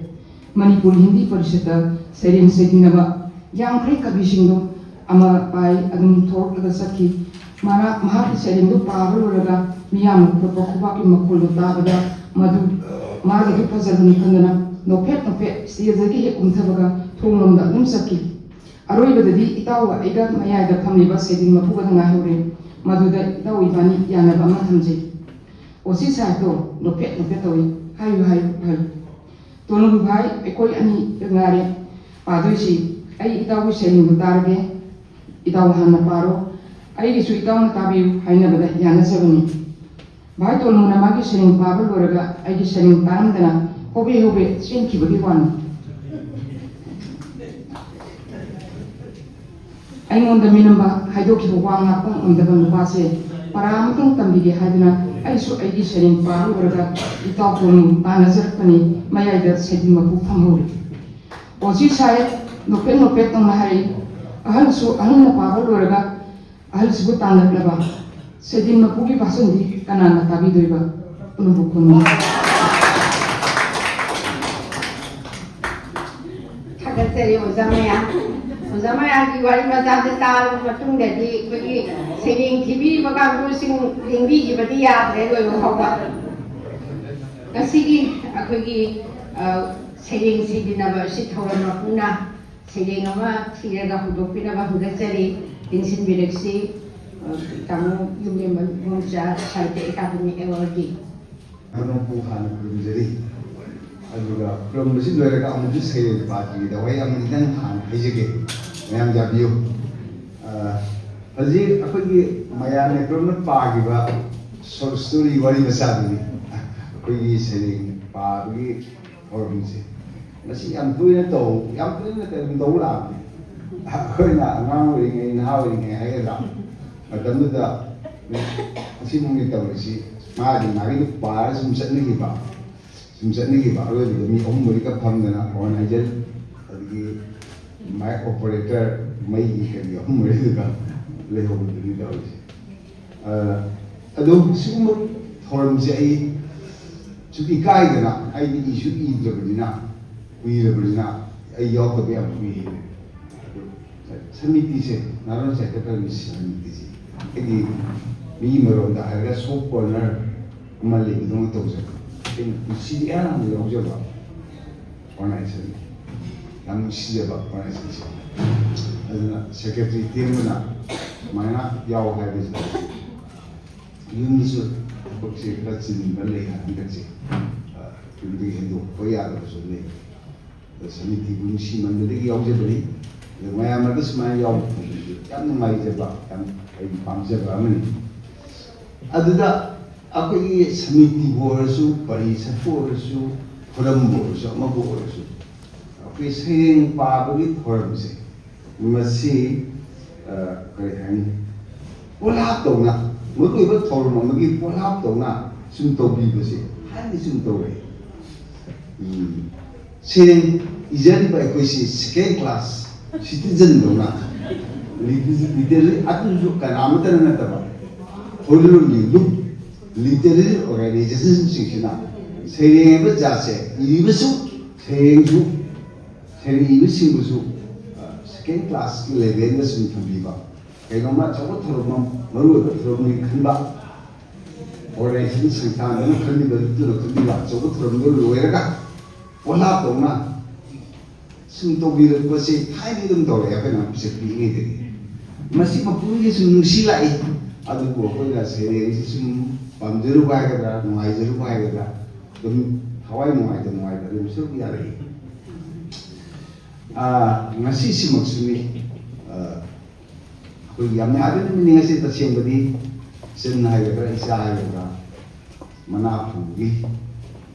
ꯃꯅꯤꯄꯨꯔ ꯍꯤꯟꯗꯤ ꯄꯔꯤꯁꯠꯇ ꯁꯩꯔꯦꯡ ꯁꯩꯗꯤꯟꯅꯕ ꯌꯥꯝꯈ꯭ꯔꯦ ꯀꯕꯤꯁꯤꯡꯗꯣ ꯑꯃ ꯄꯥꯏ ꯑꯗꯨꯝ ꯊꯣꯛꯂꯒ ꯆꯠꯈꯤ꯫ ꯃꯍꯥꯛ, ꯃꯍꯥꯛꯀꯤ ꯁꯩꯔꯦꯡꯗꯨ ꯄꯥꯕ ꯂꯣꯏꯔꯒ ꯃꯤꯌꯥꯝꯅ ꯈꯣꯠꯄ ꯈꯨꯕꯥꯛꯀꯤ ꯃꯈꯣꯜꯗꯨ ꯇꯥꯕꯗ ꯃꯗꯨ ꯃꯥꯒꯤꯗꯨ ꯐꯖꯕꯅꯤ ꯈꯟꯗꯅ ꯅꯣꯛꯐꯦꯠ ꯅꯣꯛꯐꯦꯠ ꯁ꯭ꯇꯦꯖꯇꯒꯤ ꯍꯦꯛ ꯀꯨꯝꯊꯕꯒ ꯊꯣꯡꯂꯣꯝꯗ ꯑꯗꯨꯝ ꯆꯠꯈꯤ꯫ ꯑꯔꯣꯏꯕꯗꯗꯤ ꯏꯇꯥꯎꯒ ꯑꯩꯒ ꯃꯌꯥꯏꯗ ꯐꯝꯂꯤꯕ ꯁꯩꯗꯤꯡ ꯃꯄꯨꯒꯗ ꯉꯥꯏꯍꯧꯔꯦ꯫ ꯃꯗꯨꯗ ꯏꯇꯥꯎ ꯏꯕꯥꯅꯤ ꯌꯥꯅꯕ ꯑꯃ ꯊꯝꯖꯩ꯫ ꯑꯣ ꯁꯤ ꯁꯥꯍꯦꯕꯇꯣ ꯅꯣꯛꯐꯦꯠ ꯅꯣꯛꯐꯦꯠ ꯇꯧꯏ꯫ ꯍꯥꯏꯌꯨ ꯍꯥꯏꯌꯨ ꯍꯥꯏꯌꯨ꯫ ꯇꯣꯅꯨ ꯚꯥꯏ, ꯑꯩꯈꯣꯏ ꯑꯅꯤ ꯉꯥꯏꯔꯦ ꯄꯥꯗꯣꯏꯁꯤ꯫ ꯑꯩ ꯏꯇꯥꯎꯒꯤ ꯁꯩꯔꯦꯡꯗꯨ ꯇꯥꯔꯒꯦ꯫ ꯏꯇꯥꯎ ꯍꯥꯟꯅ ꯄꯥꯔꯣ꯫ ꯑꯩꯒꯤꯁꯨ ꯏꯇꯥꯎꯅ ꯇꯥꯕꯤꯌꯨ ꯍꯥꯏꯅꯕꯗ ꯌꯥꯅꯖꯕꯅꯤ꯫ ꯚꯥꯏ ꯇꯣꯅꯨꯅ ꯃꯥꯒꯤ ꯁꯩꯔꯦꯡ ꯄꯥꯕ ꯂꯣꯏꯔꯒ ꯑꯩꯒꯤ ꯁꯩꯔꯦꯡ ꯇꯥꯔꯝꯗꯅ ꯍꯣꯕꯦ ꯍꯣꯕꯦ ꯆꯦꯟꯈꯤꯕꯒꯤ ꯋꯥꯅꯤ꯫ ꯑꯩꯉꯣꯟꯗ ꯃꯤꯅꯝꯕ ꯍꯥꯏꯗꯣꯛꯈꯤꯕ ꯋꯥ ꯉꯥꯛꯄ ꯉꯝꯗꯕ ꯅꯨꯄꯥꯁꯦ ꯄꯔꯥ ꯑꯃꯇꯪ ꯇꯝꯕꯤꯒꯦ ꯍꯥꯏꯗꯨꯅ ꯑꯩꯁꯨ ꯑꯩꯒꯤ ꯁꯩꯔꯦꯡ ꯄꯥꯕ ꯂꯣꯏꯔꯒ ꯏꯇꯥꯎ ꯇꯣꯅꯨ ꯇꯥꯟꯅꯖꯔꯛꯄꯅꯤ꯫ ꯃꯌꯥꯏꯗ ꯁꯩꯗꯤꯡ ꯃꯄꯨ ꯐꯝꯍꯧꯔꯤ꯫ ꯑꯣ ꯁꯤ ꯁꯥꯍꯦꯕ ꯅꯣꯛꯐꯦꯠ ꯅꯣꯛꯐꯦꯠ ꯇꯧꯅ ꯍꯥꯏꯔꯛꯏ꯫ ꯑꯍꯜꯁꯨ ꯑꯍꯜꯅ ꯄꯥꯕ ꯂꯣꯏꯔꯒ ꯑꯍꯜꯁꯤꯕꯨ ꯇꯥꯟꯅꯔꯛꯂꯕ ꯁꯩꯗꯤꯟ ꯃꯄꯨꯒꯤ ꯚꯥꯁꯟꯗꯤ ꯀꯅꯥꯅ ꯇꯥꯕꯤꯗꯣꯏꯕ? ꯄꯨꯝꯅꯃꯛ ꯈꯨꯝꯃꯨ꯫ ꯊꯥꯒꯠꯆꯔꯤ ꯑꯣꯖꯥ ꯃꯌꯥꯝ꯫ ꯑꯣꯖꯥ ꯃꯌꯥꯝꯒꯤ ꯋꯥꯔꯤ ꯃꯆꯥꯁꯦ ꯇꯥꯔꯕ ꯃꯇꯨꯡꯗꯗꯤ ꯑꯩꯈꯣꯏꯒꯤ ꯁꯩꯔꯦꯡ ꯊꯤꯕꯤꯔꯤꯕ ꯀꯥꯡꯕꯨꯁꯤꯡ ꯂꯦꯡꯕꯤꯈꯤꯕꯗꯤ ꯌꯥꯗ꯭ꯔꯦ ꯂꯣꯏꯕ ꯐꯥꯎꯕ꯫ ꯉꯁꯤꯒꯤ ꯑꯩꯈꯣꯏꯒꯤ, ꯑ, ꯁꯩꯔꯦꯡ ꯁꯩꯗꯤꯟꯅꯕ ꯑꯁꯤ ꯊꯧꯔꯝ ꯃꯄꯨꯅ ꯁꯩꯔꯦꯡ ꯑꯃ ꯊꯤꯔꯒ ꯍꯧꯗꯣꯛꯄꯤꯅꯕ ꯍꯪꯒꯠꯆꯔꯤ꯫ ꯇꯦꯡꯁꯤꯟꯕꯤꯔꯛꯁꯤ, ꯑ, ꯇꯥꯃꯣ ꯌꯨꯝꯂꯦꯝꯕ ꯏꯕꯣꯝꯆꯥ ꯁꯥꯍꯤꯇ꯭ꯌ ꯑꯦꯀꯥꯗꯃꯤ ꯑꯦꯋꯥꯔꯗꯀꯤ꯫ ꯃꯄꯨ ꯍꯥꯟꯅ ꯈꯨꯔꯨꯝꯖꯔꯤ꯫ ꯑꯗꯨꯒ ꯈꯨꯔꯨꯝꯕꯁꯤ ꯂꯣꯏꯔꯒ ꯑꯃꯨꯛꯁꯨ ꯁꯩꯔꯦꯡ ꯄꯥꯗ꯭ꯔꯤꯉꯩꯗ ꯋꯥꯍꯩ ꯑꯃꯅꯤꯗꯪ ꯍꯥꯟꯅ ꯍꯥꯏꯖꯒꯦ꯫ ꯃꯌꯥꯝ ꯌꯥꯕꯤꯌꯨ꯫ ꯑ, ꯍꯧꯖꯤꯛ ꯑꯩꯈꯣꯏꯒꯤ ꯃꯌꯥꯝꯅ ꯄꯨꯂꯞꯅ ꯄꯥꯈꯤꯕ short story ꯋꯥꯔꯤ ꯃꯆꯥꯗꯨꯅꯤ ꯑꯩꯈꯣꯏꯒꯤ ꯁꯩꯔꯦꯡ ꯄꯥꯕꯒꯤ ꯊꯧꯔꯝꯁꯦ꯫ ꯃꯁꯤ ꯌꯥꯝ ꯇꯣꯏꯅ ꯇꯧ, ꯌꯥꯝ ꯇꯣꯏꯅ ꯀꯩꯅꯣ ꯇꯧ ꯂꯥꯛꯑꯕꯅꯤ꯫ ꯑꯩꯈꯣꯏꯅ ꯑꯉꯥꯡ ꯑꯣꯏꯔꯤꯉꯩ, ꯅꯍꯥ ꯑꯣꯏꯔꯤꯉꯩ ꯍꯥꯏꯒꯗ꯭ꯔꯥ, ꯃꯇꯝꯗꯨꯗ ꯑꯁꯤꯒꯨꯝꯕ ꯇꯧꯔꯤꯁꯤ ꯃꯥꯒꯤ ꯃꯥꯒꯤ ꯄꯥꯔ ꯁꯨꯝ ꯆꯠꯅꯈꯤꯕ꯫ ꯁꯨꯝ ꯆꯠꯅꯈꯤꯕ꯫ ꯑꯔꯣꯏꯕꯗ ꯃꯤ ꯑꯍꯨꯝ ꯃꯔꯤꯈꯛ ꯐꯝꯗꯅ organizer, ꯑꯗꯒꯤ mic operator, ꯃꯩꯒꯤ ꯀꯔꯤ ꯑꯍꯨꯝ ꯃꯔꯤꯗꯨꯒ ꯂꯩꯍꯧꯕꯗꯨꯅꯤ ꯇꯧꯔꯤꯁꯦ꯫ ꯑ, ꯑꯗꯣ ꯁꯤꯒꯨꯝꯕ ꯊꯧꯔꯝꯁꯦ ꯑꯩ ꯁꯨꯝ ꯏꯀꯥꯏꯗꯅ, ꯑꯩꯗꯤ ꯏꯁꯨ ꯏꯗ꯭ꯔꯕꯅꯤꯅ, ꯀꯨꯏꯔꯕꯅꯤꯅ ꯑꯩ ꯌꯥꯎꯗꯕ ꯌꯥꯝ ꯀꯨꯏꯔꯦ꯫ ꯑꯗꯣ ꯁꯃꯤꯇꯤꯁꯦ, ꯅꯥꯔꯣꯟ ꯁꯥꯏꯀꯠ ꯁꯃꯤꯇꯤꯁꯦ, ꯑꯩꯗꯤ ꯃꯤ ꯃꯔꯣꯟꯗ ꯍꯥꯏꯔꯒ soft corner ꯑꯃ ꯂꯩꯕꯗꯧꯅ ꯇꯧꯖꯕ꯫ ꯑꯩꯅ ꯄꯨꯟꯁꯤꯗ ꯏꯍꯥꯟ ꯍꯥꯟꯕ ꯌꯥꯎꯖꯕ organization, ꯌꯥꯝ ꯅꯨꯡꯁꯤꯖꯕ organizationꯁꯦ꯫ ꯑꯗꯨꯅ secretary ꯇꯦꯝꯕꯅ ꯁꯨꯃꯥꯏꯅ ꯌꯥꯎ ꯍꯥꯏꯕꯁꯤꯗ ꯌꯨꯝꯗꯁꯨ ꯊꯕꯛꯁꯦ ꯈꯔ ꯆꯤꯟꯕ ꯂꯩ ꯍꯟꯗꯛꯁꯦ꯫ ꯑ, ꯌꯨꯝꯗꯒꯤ ꯍꯦꯟꯗꯣꯛꯄ ꯌꯥꯗꯕꯁꯨ ꯂꯩ꯫ ꯑꯗ ꯁꯃꯤꯇꯤꯕꯨ ꯅꯨꯡꯁꯤꯃꯟꯕꯗꯒꯤ ꯌꯥꯎꯖꯕꯅꯤ꯫ ꯑꯗ ꯃꯌꯥꯝ ꯑꯗꯨ ꯁꯨꯃꯥꯏꯅ ꯌꯥꯎꯕ ꯐꯪꯕꯁꯦ ꯌꯥꯝ ꯅꯨꯡꯉꯥꯏꯖꯕ, ꯌꯥꯝ ꯑꯩꯒꯤ ꯄꯥꯝꯖꯕ ꯑꯃꯅꯤ꯫ ꯑꯗꯨꯗ ꯑꯩꯈꯣꯏꯒꯤ ꯁꯃꯤꯇꯤꯕꯨ ꯑꯣꯏꯔꯁꯨ, ꯄꯔꯤꯁꯠꯄꯨ ꯑꯣꯏꯔꯁꯨ, ꯈꯨꯔꯝꯕꯨ ꯑꯣꯏꯔꯁꯨ, ꯑꯃꯕꯨ ꯑꯣꯏꯔꯁꯨ, ꯑꯩꯈꯣꯏ ꯁꯩꯔꯦꯡ ꯄꯥꯕꯒꯤ ꯊꯧꯔꯝꯁꯦ, ꯃꯁꯤ, ꯑ, ꯀꯔꯤ ꯍꯥꯏꯅꯤ, ꯄꯣꯂꯥꯞ ꯇꯧꯅ, ꯃꯔꯨꯑꯣꯏꯕ ꯊꯧꯔꯝ ꯑꯃꯒꯤ ꯄꯣꯂꯥꯞ ꯇꯧꯅ ꯁꯨꯝ ꯇꯧꯕꯤꯕꯁꯦ ꯊꯥꯏꯅ ꯁꯨꯝ ꯇꯧꯔꯛꯑꯦ꯫ ꯎꯝ꯫ ꯁꯦꯟ ꯏꯖꯔꯤꯕ ꯑꯩꯈꯣꯏꯁꯤ second class citizen ꯗꯧꯅ, ꯂꯤꯇꯔꯦꯔꯤ, ꯑꯗꯨꯁꯨ ꯀꯅꯥꯃꯠꯇꯅ ꯅꯠꯇꯕ, ꯍꯣꯏꯔꯣꯟꯒꯤ ꯂꯨꯞ ꯂꯤꯇꯔꯦꯔꯤ organization ꯁꯤꯡꯁꯤꯅ ꯁꯩꯔꯦꯡ ꯍꯥꯏꯕ ꯖꯥꯠꯁꯦ, ꯏꯔꯤꯕꯁꯨ, ꯁꯩꯔꯦꯡꯁꯨ, ꯁꯩꯔꯦꯡ ꯏꯕꯁꯤꯡꯕꯨꯁꯨ, ꯑ, second class ꯀꯤ level ꯗ ꯁꯨꯝ ꯊꯝꯕꯤꯕ, ꯀꯩꯅꯣꯝꯃ ꯑꯆꯧꯕ ꯊꯧꯔꯝ ꯑꯃ, ꯃꯔꯨꯑꯣꯏꯕ ꯊꯧꯔꯝꯅꯤ ꯈꯟꯕ, organization ꯁꯪꯁꯊꯥꯟ ꯑꯃ ꯈꯟꯕꯤꯕ, ꯑꯗꯨꯅ ꯈꯟꯕꯤꯕ ꯑꯆꯧꯕ ꯊꯧꯔꯝꯗꯨ ꯂꯣꯏꯔꯒ ꯄꯣꯂꯥꯞ ꯇꯧꯅ ꯁꯨꯝ ꯇꯧꯕꯤꯔꯛꯄꯁꯤ ꯊꯥꯏꯅꯗꯒꯤ ꯑꯗꯨꯝ ꯇꯧꯔꯛꯑꯦ ꯑꯩꯈꯣꯏꯅ ꯄꯤꯁꯛ ꯄꯤꯛꯏꯉꯩꯗꯒꯤ꯫ ꯃꯁꯤ ꯃꯄꯨꯝꯒꯤ ꯁꯨꯝ ꯅꯨꯡꯁꯤ ꯂꯥꯛꯏ꯫ ꯑꯗꯨꯕꯨ ꯑꯩꯈꯣꯏꯅ ꯁꯩꯔꯦꯡꯁꯤ ꯁꯨꯝ ꯄꯥꯝꯖꯔꯨꯕ ꯍꯥꯏꯒꯗ꯭ꯔꯥ, ꯅꯨꯡꯉꯥꯏꯖꯔꯨꯕ ꯍꯥꯏꯒꯗ꯭ꯔꯥ, ꯑꯗꯨꯝ ꯊꯋꯥꯏ ꯅꯨꯡꯉꯥꯏꯇ ꯅꯨꯡꯉꯥꯏꯇ ꯑꯗꯨꯝ ꯁꯔꯨꯛ ꯌꯥꯔꯛꯏ꯫ ꯑꯥ, ꯉꯁꯤꯁꯤꯃꯛꯁꯨꯅꯤ, ꯑꯥ, ꯑꯩꯈꯣꯏꯒꯤ ꯌꯥꯝ ꯅꯨꯡꯉꯥꯏꯕ ꯅꯨꯃꯤꯠꯅꯤ ꯉꯁꯤ꯫ ꯇꯁꯦꯡꯕꯗꯤ ꯆꯤꯟ ꯍꯥꯏꯒꯗ꯭ꯔꯥ, ꯏꯆꯥ ꯍꯥꯏꯒꯗ꯭ꯔꯥ, ꯃꯅꯥ ꯐꯨꯕꯒꯤ,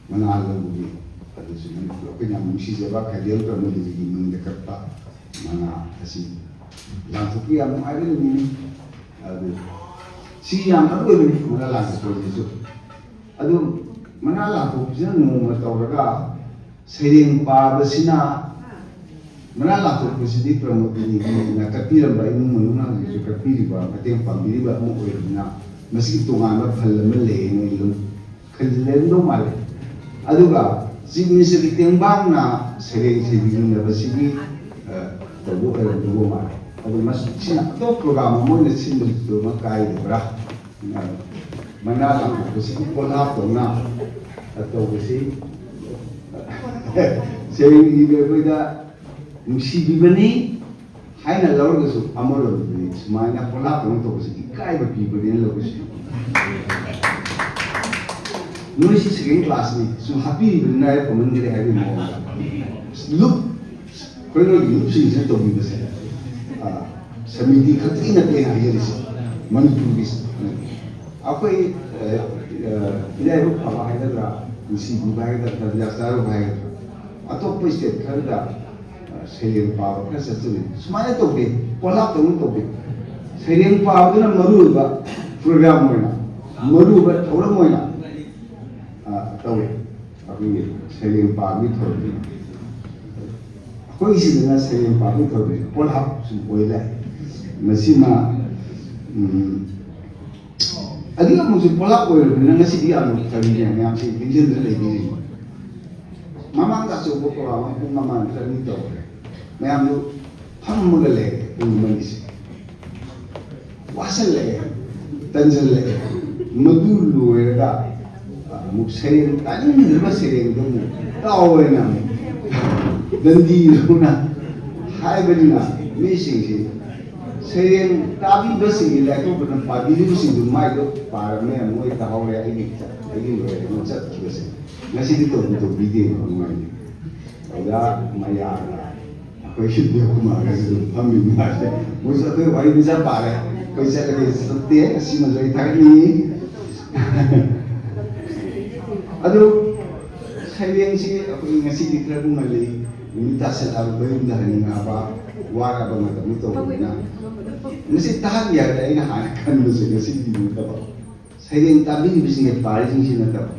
ꯃꯅꯥ ꯂꯧꯕꯒꯤ, ꯑꯗꯨꯁꯨ ꯃꯅꯤꯄꯨꯔ ꯑꯩꯈꯣꯏꯅ ꯌꯥꯝ ꯅꯨꯡꯁꯤꯖꯕ ꯈꯥꯏꯗꯦꯜ ꯄ꯭ꯔꯃꯣꯗꯖꯤꯒꯤ ꯃꯤꯡꯗ ꯀꯠꯄ ꯃꯅꯥ ꯑꯁꯤ ꯂꯥꯡꯊꯣꯛꯄ ꯌꯥꯝ ꯅꯨꯡꯉꯥꯏꯕ ꯅꯨꯃꯤꯠꯅꯤ꯫ ꯑꯗꯨ ꯁꯤ ꯌꯥꯝ ꯃꯔꯨ ꯑꯣꯏꯕꯅꯤ, ꯃꯅꯥ ꯂꯥꯡꯊꯣꯛꯄꯁꯤꯁꯨ꯫ ꯑꯗꯨ ꯃꯅꯥ ꯂꯥꯡꯊꯣꯛꯄꯁꯤꯅ ꯅꯣꯡꯃ ꯇꯧꯔꯒ, ꯁꯩꯔꯦꯡ ꯄꯥꯕꯁꯤꯅ, ꯃꯅꯥ ꯂꯥꯡꯊꯣꯛꯄꯁꯤꯗꯤ ꯄ꯭ꯔꯃꯣꯗꯤꯅꯤꯅ ꯀꯠꯄꯤꯔꯝꯕ ꯏꯃꯨꯡ ꯃꯅꯨꯡꯅ ꯍꯧꯖꯤꯛꯁꯨ ꯀꯠꯄꯤꯔꯤꯕ, ꯃꯇꯦꯡ ꯄꯥꯡꯕꯤꯔꯤꯕ ꯑꯃ ꯑꯣꯏꯕꯅꯤꯅ, ꯃꯁꯤꯒꯤ ꯇꯣꯉꯥꯟꯕ ꯐꯜ ꯑꯃ ꯂꯩꯌꯦꯅ ꯑꯩ ꯑꯗꯨꯝ ꯈꯜꯂꯝꯗꯧ ꯃꯥꯜꯂꯦ꯫ ꯑꯗꯨꯒ ꯆꯤꯞ ꯃꯤꯅꯤꯁꯇꯔꯒꯤ ꯇꯦꯡꯕꯥꯡꯅ ꯁꯩꯔꯦꯡ ꯁꯩꯕꯤꯅꯕꯁꯤꯒꯤ, ꯑ, ꯇꯧꯕ ꯑꯣꯏꯔꯝꯗꯧꯕ ꯃꯥꯜꯂꯦ꯫ ꯑꯗꯨ ꯃꯁꯤꯅ ꯑꯇꯣꯞꯄ ꯄ꯭ꯔꯣꯒ꯭ꯔꯥꯝ ꯑꯃ ꯑꯣꯏꯅ ꯁꯤꯟꯕꯗꯨꯃ ꯀꯥꯏꯗꯕ꯭ꯔꯥ? ꯃꯅꯥ ꯂꯥꯡꯊꯣꯛꯄꯁꯤꯒꯤ ꯀꯣꯜꯍꯥꯞꯇꯧꯅ ꯇꯧꯕꯁꯤ ꯁꯦꯔꯦꯡꯒꯤꯗꯤ ꯑꯩꯈꯣꯏꯗ ꯅꯨꯡꯁꯤꯕꯤꯕꯅꯤ ꯍꯥꯏꯅ ꯂꯧꯔꯒꯁꯨ, ꯑꯃꯔꯣꯝꯗꯗꯤ ꯁꯨꯃꯥꯏꯅ ꯀꯣꯜꯍꯥꯞꯇꯧꯅ ꯇꯧꯕꯁꯤ ꯏꯀꯥꯏꯕ ꯄꯤꯕꯅꯦꯅ ꯂꯧꯕꯁꯨ ꯌꯥꯏ꯫ ꯅꯣꯏꯁꯤ ꯁꯦꯀꯦꯟ ꯀ꯭ꯂꯥꯁꯅꯤ, ꯁꯨꯝ ꯍꯥꯞꯄꯤꯔꯤꯕꯅꯤꯅ ꯍꯥꯏꯔ ꯀꯃꯟꯒꯔꯦ ꯍꯥꯏꯕꯒꯤ ꯃꯑꯣꯡꯗ ꯂꯨꯞ ꯑꯩꯈꯣꯏ ꯅꯣꯏꯒꯤ ꯂꯨꯞꯁꯤꯡꯁꯤꯅ ꯇꯧꯕꯤꯕꯁꯦ, ꯑ, ꯁꯃꯤꯇꯤ ꯈꯛꯇꯒꯤ ꯅꯠꯇꯦ ꯑꯩꯅ ꯍꯥꯏꯖꯔꯤꯁꯦ, ꯃꯅꯤꯄꯨꯔꯒꯤ ꯑꯩꯈꯣꯏ, ꯑ, ꯑ, ꯏꯔꯥꯏꯕꯛ ꯐꯕ ꯍꯥꯏꯒꯗ꯭ꯔꯥ, ꯅꯨꯡꯁꯤꯕꯤꯕ ꯍꯥꯏꯒꯗ꯭ꯔꯥ, ꯇꯟꯖꯥ ꯆꯥꯔꯨꯕ ꯍꯥꯏꯒꯗ꯭ꯔꯥ, ꯑꯇꯣꯞꯄ ꯁ꯭ꯇꯦꯠ ꯈꯔꯗ, ꯑ, ꯁꯩꯔꯦꯡ ꯄꯥꯕ ꯈꯔ ꯆꯠꯆꯔꯤ꯫ ꯁꯨꯃꯥꯏꯅ ꯇꯧꯗꯦ, ꯄꯣꯂꯥꯞꯇꯧꯅ ꯇꯧꯗꯦ꯫ ꯁꯩꯔꯦꯡ ꯄꯥꯕꯗꯨꯅ ꯃꯔꯨ ꯑꯣꯏꯕ ꯄ꯭ꯔꯣꯒ꯭ꯔꯥꯝ ꯑꯣꯏꯅ, ꯃꯔꯨ ꯑꯣꯏꯕ ꯊꯧꯔꯝ ꯑꯣꯏꯅ, ꯑ, ꯇꯧꯏ꯫ ꯑꯩꯈꯣꯏꯒꯤ ꯁꯩꯔꯦꯡ ꯄꯥꯕꯒꯤ ꯊꯧꯔꯝꯁꯤ꯫ ꯑꯩꯈꯣꯏ ꯁꯤꯗꯅ ꯁꯩꯔꯦꯡ ꯄꯥꯕꯒꯤ ꯊꯧꯔꯝꯁꯤ ꯄꯣꯂꯥꯞ ꯁꯨꯝ ꯑꯣꯏ ꯂꯩ꯫ ꯃꯁꯤꯃ, ꯎꯝ, ꯑꯗꯨꯒ ꯑꯃꯨꯛꯁꯨ ꯄꯣꯂꯥꯞ ꯑꯣꯏꯔꯕꯅꯤꯅ ꯉꯁꯤꯗꯤ ꯌꯥꯝꯅ ꯐꯔꯤꯅꯦ, ꯃꯌꯥꯝꯁꯤ ꯅꯤꯡꯁꯤꯡꯗꯨꯅ ꯂꯩꯕꯤꯔꯤꯅꯤ꯫ ꯃꯃꯥꯡꯗ ꯑꯆꯧꯕ ꯄ꯭ꯔꯣꯒ꯭ꯔꯥꯝ ꯑꯃ ꯄꯨꯡ ꯑꯃ ꯅꯠꯇ꯭ꯔ ꯑꯅꯤ ꯇꯧꯈ꯭ꯔꯦ꯫ ꯃꯌꯥꯝꯗꯨ ꯐꯝꯃꯒ ꯂꯩꯔꯦ ꯄꯨꯡ ꯑꯃꯅꯤꯁꯦ꯫ ꯋꯥꯁꯜꯂꯛꯑꯦ, ꯇꯟꯁꯤꯜꯂꯛꯑꯦ꯫ ꯃꯗꯨ ꯂꯣꯏꯔꯒ ꯑꯃꯨꯛ ꯁꯩꯔꯦꯡ, ꯇꯥꯅꯤꯡꯗ꯭ꯔꯕ ꯁꯩꯔꯦꯡꯗꯣ ꯑꯃꯨꯛ ꯇꯥꯎꯑꯣꯅ ꯑꯃꯨꯛ ꯗꯟꯗꯤꯗꯧꯅ ꯍꯥꯏꯕꯅꯤꯅ, ꯃꯤꯁꯤꯡꯁꯤ ꯁꯩꯔꯦꯡ ꯇꯥꯕꯤꯕꯁꯤꯡꯒꯤ ꯂꯥꯏꯊꯣꯛꯄꯅ ꯄꯥꯕꯤꯔꯤꯕꯁꯤꯡꯗꯨ ꯃꯥꯏꯗꯣ ꯄꯥꯔꯝꯃꯦ, ꯃꯣꯏ ꯇꯥꯍꯧꯔꯦ, ꯑꯩꯒꯤ, ꯑꯩꯒꯤ ꯂꯣꯏꯔꯦ ꯑꯃꯨꯛ ꯆꯠꯈꯤꯕꯁꯦ꯫ ꯉꯁꯤꯗꯤ ꯇꯧꯕꯤ ꯇꯧꯕꯤꯗꯦꯕ ꯅꯨꯡꯉꯥꯏꯅꯤ꯫ ꯑꯣꯖꯥ ꯃꯌꯥꯒ ꯑꯩꯈꯣꯏ ꯁꯤꯟꯕꯤꯌꯣ ꯀꯨꯃꯥꯔꯒꯁꯨ ꯑꯗꯨꯝ ꯐꯝꯃꯤꯕ ꯃꯥꯁꯦ꯫ ꯃꯣꯏꯁꯨ ꯑꯩꯈꯣꯏ ꯋꯥꯔꯤ ꯃꯆꯥ ꯄꯥꯔꯦ꯫ ꯑꯩꯈꯣꯏ ꯆꯠꯂꯒꯦ ꯆꯠꯇꯦ꯫ ꯑꯁꯤꯃꯁꯨ ꯑꯩ ꯊꯥꯒꯠꯅꯤꯡꯉꯤ꯫ ꯑꯗꯨ ꯁꯩꯔꯦꯡꯁꯤ ꯑꯩꯈꯣꯏ ꯉꯁꯤꯗꯤ ꯈꯔꯕꯨ ꯉꯜꯂꯤ꯫ ꯅꯨꯃꯤꯠ ꯇꯥꯁꯜꯂꯛꯑꯕ ꯃꯌꯨꯝꯗ ꯍꯟꯅꯤꯡꯉꯛꯑꯕ, ꯋꯥꯔꯕ ꯃꯇꯝꯗ ꯇꯧꯕꯅꯤꯅ ꯃꯁꯤ ꯇꯥꯍꯟꯒꯦ ꯍꯥꯏꯕꯗ ꯑꯩꯅ ꯍꯥꯟꯅ ꯈꯟꯕꯁꯦ ꯉꯁꯤꯗꯤ ꯅꯠꯇꯕ꯫ ꯁꯩꯔꯦꯡ ꯇꯥꯕꯤꯔꯤꯕꯁꯤꯡꯒꯤ ꯄꯥꯔꯤꯁꯤꯡꯁꯤ ꯅꯠꯇꯕ,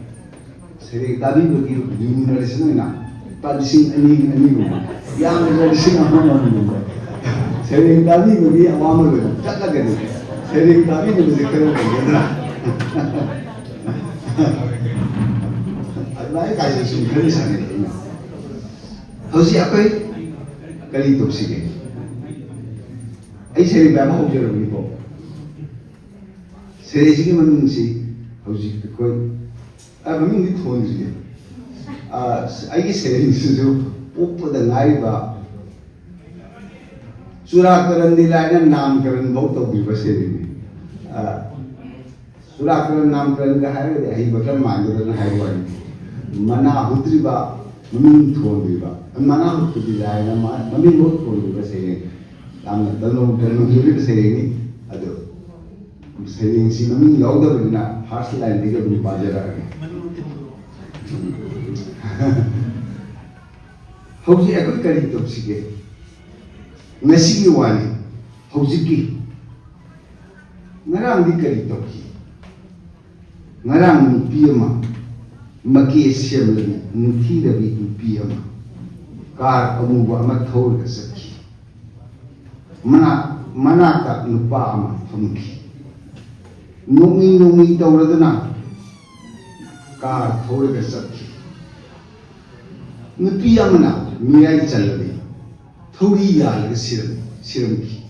ꯁꯩꯔꯦꯡ ꯇꯥꯕꯤꯕꯒꯤ remuneration ꯑꯣꯏꯅ ꯂꯨꯄꯥ ꯂꯤꯁꯤꯡ ꯑꯅꯤ ꯑꯅꯤꯒꯨꯝꯕ, ꯌꯥꯝꯗ꯭ꯔꯕ ꯂꯤꯁꯤꯡ ꯑꯃꯃꯝꯒꯨꯝꯕ ꯁꯩꯔꯦꯡ ꯇꯥꯕꯤꯕꯒꯤ ꯑꯋꯥꯃꯜ ꯑꯣꯏꯅ ꯆꯠꯂꯒꯗꯤ ꯁꯩꯔꯦꯡ ꯇꯥꯕꯤꯅꯕꯁꯦ ꯈꯔ ꯂꯩꯒꯗ꯭ꯔꯥ? ꯑꯗꯨꯃꯥꯏꯅ ꯀꯥꯏꯁꯦ ꯁꯨꯝ ꯈꯜꯂꯤ ꯁꯥꯟꯅꯩ ꯑꯩꯅ꯫ ꯍꯧꯖꯤꯛ ꯑꯩꯈꯣꯏ ꯀꯔꯤ ꯇꯧꯁꯤꯒꯦ? ꯑꯩ ꯁꯩꯔꯦꯡ ꯇꯥꯕ ꯍꯧꯖꯔꯕꯅꯤꯀꯣ꯫ ꯁꯦꯔꯦꯁꯤꯒꯤ ꯃꯃꯤꯡꯁꯤ ꯍꯧꯖꯤꯛ ꯑꯩꯈꯣꯏ, ꯑ, ꯃꯃꯤꯡꯗꯤ ꯊꯣꯟꯗ꯭ꯔꯤꯌꯦ꯫ ꯑ, ꯑꯩꯒꯤ ꯁꯦꯔꯦꯡꯁꯤꯁꯨ ꯄꯣꯛꯄꯗ ꯉꯥꯏꯔꯤꯕ ꯆꯨꯔꯥꯀꯔꯟꯗꯤ ꯂꯥꯏꯅ ꯅꯥꯝꯀꯔꯟ ꯐꯥꯎ ꯇꯧꯗ꯭ꯔꯤꯕ ꯁꯦꯔꯦꯡꯅꯤ꯫ ꯑ, ꯆꯨꯔꯥꯀꯔꯟ ꯅꯥꯝꯀꯔꯟꯒ ꯍꯥꯏꯔꯒꯗꯤ ꯑꯍꯩꯕ ꯈꯔ ꯃꯥꯟꯒꯗ꯭ꯔꯅ ꯍꯥꯏꯕ ꯋꯥꯅꯤ꯫ ꯃꯅꯥ ꯍꯨꯠꯇ꯭ꯔꯤꯕ, ꯃꯃꯤꯡ ꯊꯣꯟꯗ꯭ꯔꯤꯕ, ꯃꯅꯥ ꯍꯨꯠꯄꯗꯤ ꯂꯥꯏꯅ ꯃꯥ-, ꯃꯃꯤꯡ ꯐꯥꯎ ꯊꯣꯟꯗ꯭ꯔꯤꯕ ꯁꯩꯔꯦꯡ꯫ ꯌꯥꯝꯅ ꯇꯅꯧ ꯇꯅꯧꯖꯔꯤꯕ ꯁꯩꯔꯦꯡꯅꯤ꯫ ꯑꯗꯣ ꯁꯩꯔꯦꯡꯁꯤ ꯃꯃꯤꯡ ꯌꯥꯎꯗꯕꯅꯤꯅ first lineꯗꯒꯤ ꯑꯗꯨꯝ ꯄꯥꯖꯔꯛꯑꯒꯦ꯫ ꯍꯧꯖꯤꯛ ꯑꯩꯈꯣꯏ ꯀꯔꯤ ꯇꯧꯁꯤꯒꯦ? ꯉꯁꯤꯒꯤ ꯋꯥꯅꯤ, ꯍꯧꯖꯤꯛꯀꯤ꯫ ꯉꯔꯥꯡꯗꯤ ꯀꯔꯤ ꯇꯧꯈꯤ? ꯉꯔꯥꯡ ꯅꯨꯄꯤ ꯑꯃ ꯃꯀꯦ ꯁꯦꯝꯂꯕꯤ, ꯅꯤꯡꯊꯤꯔꯕꯤ ꯅꯨꯄꯤ ꯑꯃ ꯀꯥꯔ ꯑꯃꯨꯕ ꯑꯃ ꯊꯧꯔꯒ ꯆꯠꯈꯤ꯫ ꯃꯅꯥꯛ-, ꯃꯅꯥꯛꯇ ꯅꯨꯄꯥ ꯑꯃ ꯐꯝꯈꯤ꯫ ꯅꯣꯛꯃꯤ ꯅꯣꯛꯃꯤ ꯇꯧꯔꯗꯨꯅ ꯀꯥꯔ ꯊꯧꯔꯒ ꯆꯠꯈꯤ꯫ ꯅꯨꯄꯤ ꯑꯃꯅ ꯃꯤꯔꯥꯏ ꯆꯜꯂꯕꯤ ꯊꯧꯔꯤ ꯌꯥꯜꯂꯒ ꯁꯤꯔꯝ-, ꯁꯤꯔꯝꯈꯤ꯫